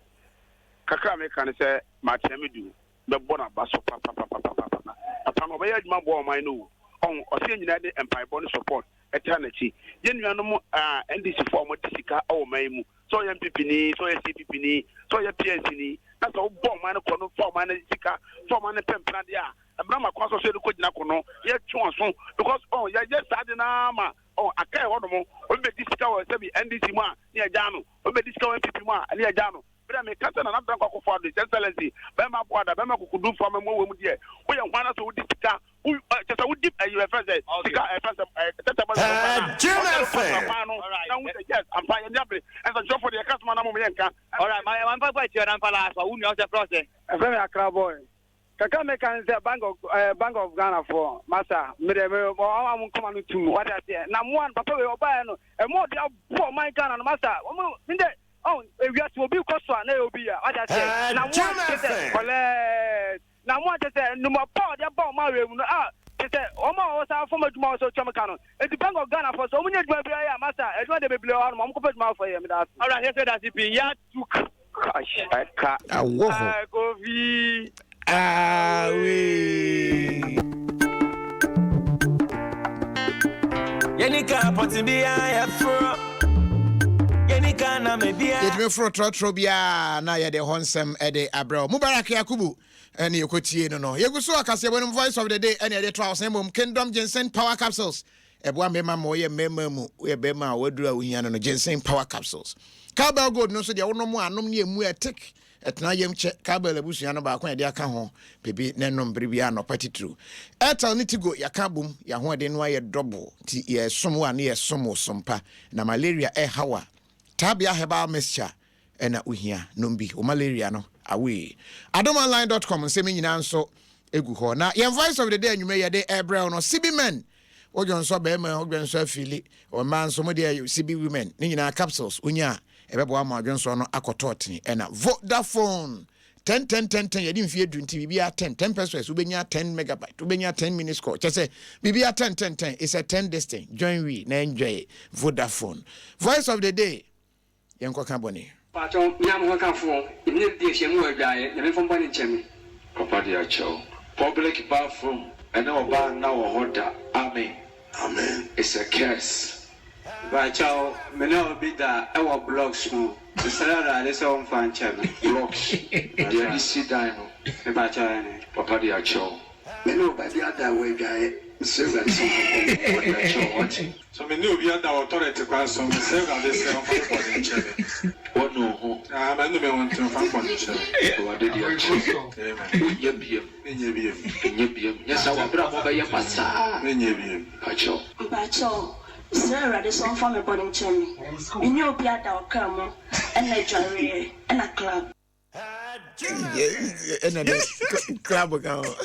Kakra a meka ne sɛ Martin Amidu bɛbɔ n'aba so papapapapapa. Papa no ɔbɛyɛ adwuma aboa ɔman no o. Ɔho, ɔsɛ yɛn nyinaa de mpaebɔ ne support ɛtaa n'akyi. Yɛn nuanom ah, NDC foɔ a wɔde sika wɔ ɔman yi mu, sɛ ɔyɛ NPP ni, sɛ ɔyɛ CPP ni, sɛ ɔyɛ PNC ni, na sɛ wobɔ ɔman no kɔ no, fa ɔman no sika, fa ɔman no pɛmpena deɛ a, mmara ma kwan so sɛ yɛde kɔgyina ko no, yɛtwe wɔn so because oh, yɛyɛ saa de no ara ma oh, aka ɛhɔ nom, obi bɛdi sika wɔ sɛbi NDC mu a, ne yɛgyaa no, obi bɛdi sika wɔ NPP mu a, ne yɛgyaa no. Berɛ a meka sɛ Nana Dankwa Akufo-Addo, His Excellency, bɛrima aboada, bɛrima kokodurfoɔ amamuo wɔ mu deɛ, woyɛ hwan na sɛ wodi sika wo kyɛ sɛ wodi ɛyi ɛfɛ sɛ sika ɛfɛ sɛ ɛ tɛtɛ bɔ ɛfɛ na Jim ɔsɛ FM. kwan no na wo sɛ yes ampa yɛn abere nsɛnkyerɛfoɔ deɛ yɛka soma na mo yɛ nka. Alright, ma ma mfa kɔ akyire na mfa last wa wo nua ɔsɛ frɛ ɔsɛ. Ɛfɛ mi Accra boy. Kakra mi kan sɛ Bank of eh, Bank of Ghana foɔ masa mi dɛ mi wɔn a mo nkɔma no tum wate aseɛ na mo an papa wei ɔbaeɛ no ɛmo ɔde aboɔ ɔman Ghana no masa wɔn mi dɛ ɔn ewiase obi kɔ so a na ɛyɛ obi ya wate aseɛ na mo an kyɛ sɛ kɔlɛɛ Na mo a kyerɛ sɛ nnwuma pa a ɔde aba wɔn awerɛ mu no a kyerɛ sɛ wɔn a wɔwɔ saa fam adwuma a wɔsɛ wɔtua mo ka no nti Bank of Ghana foɔ sɛ wɔn nyɛ adwuma biara yɛ a masa adwuma deɛ bebree wɔ hɔ nom wɔn kɔpɛ adwuma foɔ yɛ meda ase. Alright yɛsɛ dase pii ya tuk Gosh ɛka. Awɔ hɔ. Ah, Kofi. Awee. Yɛtumi foro trɔtrɔ biara na yɛde hɔ nsɛm de abrɛ wo. Mubarak Yakubu ɛne yɛkɔtie no no. Yɛgu so akaseɛbɔ no mu Voice of the Day ɛne yɛde to awosɛn mmom Kingdom Ginseng Power Capsules ɛboa mmarima ma wɔyɛ mmarima mu woyɛ barima a waduru a wohia no no Ginseng Power Capsules. Cowbell Gold no nso deɛ wonom a anom ne emu ɛtik Ɛtena yam kyɛ. Cowbell abusua no baako a yɛde aka ho pɛ bi na ɛnom bere biara anɔpa titiriw. Airtel ne Tigo yɛaka abom, yɛn ahoɔden no ayɛ dɔbo nti yɛresom wo a ne yɛsom wo som pa. Na malaria ɛreha wo a, Tabia Herbal Mixture na wohia. Nom bi, wo malaria no away. Adomonline dot com nsɛm yi nyinaa nso gu hɔ. Na yɛn Voice of the Day anwummere yɛde rebrɛ wo no, Sibi Men, wodwonsɔ barima, wodwonsɔ afili, mmaa nso mo deɛ Sibi Women, ne nyinaa capsules wonya a, Ɛbɛboa ma adwensɔ no akɔtɔ tene. Ɛna Vodafone! 10 10 10 10 yɛde mfie du nti biribiara 10 10 pesos wobɛnya 10 megabyte wobɛnya 10 minutes call kyɛ sɛ biribiara 10 10 10 it's a 10 this thing join we na enjoy Vodafone voice of the day yɛnkɔka bɔne. Mpakyɛw me a mo ho kafoɔ emi na medi ahyiamu wɔ adwaeɛ Nyame mfa mo bɔne nkyɛ me. Papa de akyɛ wo. Public bathroom ɛne ɔbaa nna wɔ hɔ da amen Amen. It's a curse. Mpakyɛw me ne obi da wɔ blocks mu mesrɛ awurade sɛ ɔmfa nkyɛ me. Blocks deɛ yɛde si dan no. Mepakyɛw ɛne. Papa de akyɛ wo. Me ne ɔba bi ada wɔ adwaeɛ mesrɛ awurade sɛ ɔmfa bɔne nkyɛ me. Papa de akyɛ wo wate. So me ne obi ada wɔ tɔlɛt kwan so mesrɛ awurade sɛ ɔmfa me bɔne nkyɛ me. Wanu wo ho. Ah manu me ho nti ɔmfa me bɔne nkyɛ me. Awurade de akyɛ wo. Amen. Wonyɛ biam. Menyɛ biam. Nyɛ biam. Nyɛ saa w'abrabɔ bɛyɛ basaa. Menyɛ biam. Mpakyɛw. Mpakyɛw, mesrɛ Awurade sɛ ɔmfa me bɔne nkyɛ me. Me ne obi ada ɔkra mu, ɛna adwareɛ, ɛna club. Ɛna dɛ club ka ho.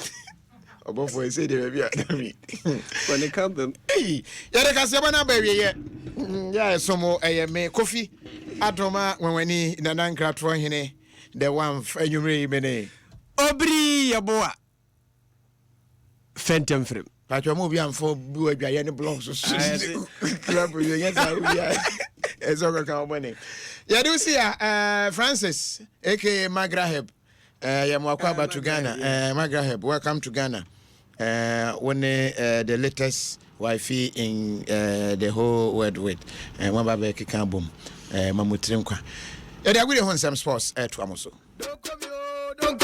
Ɔbɔfoɔ ɛsɛ deɛ baabi a David. Bɔne ka bam. Yɛde kaseɛbɔ no aba awieɛ. Yɛ a ɛsom ɛyɛ me Kofi Adoma Nwanwani Nana Nkratoɔ Hene the Wamf anwummerɛ yi mene. Obiri Yeboah Fɛntɛm frɛm. Patwa mu obi amfa bi wɔ adwaeɛ ne blog so so club yɛ nyɛ saa obi a ɛsɛ ɔkɔka ɔbɔ ne. Yɛde wo si a eh, Francis aka Magraheb eh, yɛ mo akɔ aba to Ghana eh, Magraheb welcome to Ghana eh, wo ne eh, the latest wifey in eh, the whole world with eh, mo aba bɛkeka abom eh, ma mo tiri nkwa. Yɛde agodie ho nsɛm sports ɛtoa mo so. Don't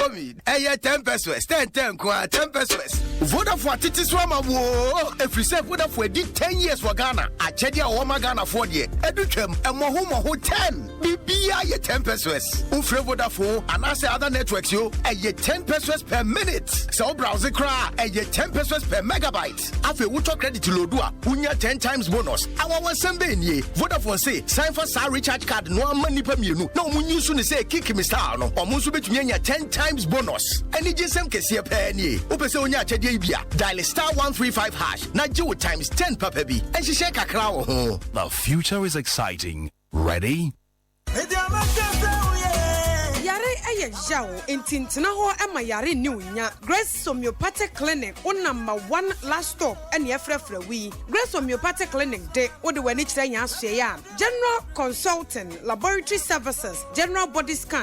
Ɛyɛ 10 pesos, 10 10 nko ara, 10 pesos. Vodafone atete so ama woo. Ɛfiri sɛ Vodafone adi 10 years wɔ Ghana. Akyɛdeɛ a wɔwɔ ma Ghanafoɔ deɛ, ɛdu twam, mmɔho mmɔho 10. Biribiara yɛ 10 pesos. Wofrɛ Vodafone anaasɛ other networks yo, ɛyɛ 10 pesos per minute. Sɛ wo browse koraa a, ɛyɛ 10 pesos per megabyte. Afei wotɔ credit lodu a, wonya 10 times bonus. Awawansɛm bɛn nie? Vodafone se san fa saa recharge card no ara ma nnipa mmienu na wɔn use no sɛ kick me style no, wɔn nso bɛtumi anya 10 times bonus. Anigyesɛm kɛseɛ paa nie! Wopɛ sɛ wonya akyɛdeɛ yi bi a, dial star 135 hash na gye wo times 10 papa bi. Nhyehyɛe kakra wɔ ho. The future is exciting. Ready? Yare yɛ yaw, enti ntena hɔ ma yare nni wo nya. Grace Homeopathic Clinic, wo number one last stop ne ɛfrɛfrɛ wo yi. Grace Homeopathic Clinic de, wode w'ani kyerɛ yɛn asoɛe a, General Consulting, Laboratory Services, General Body Scan.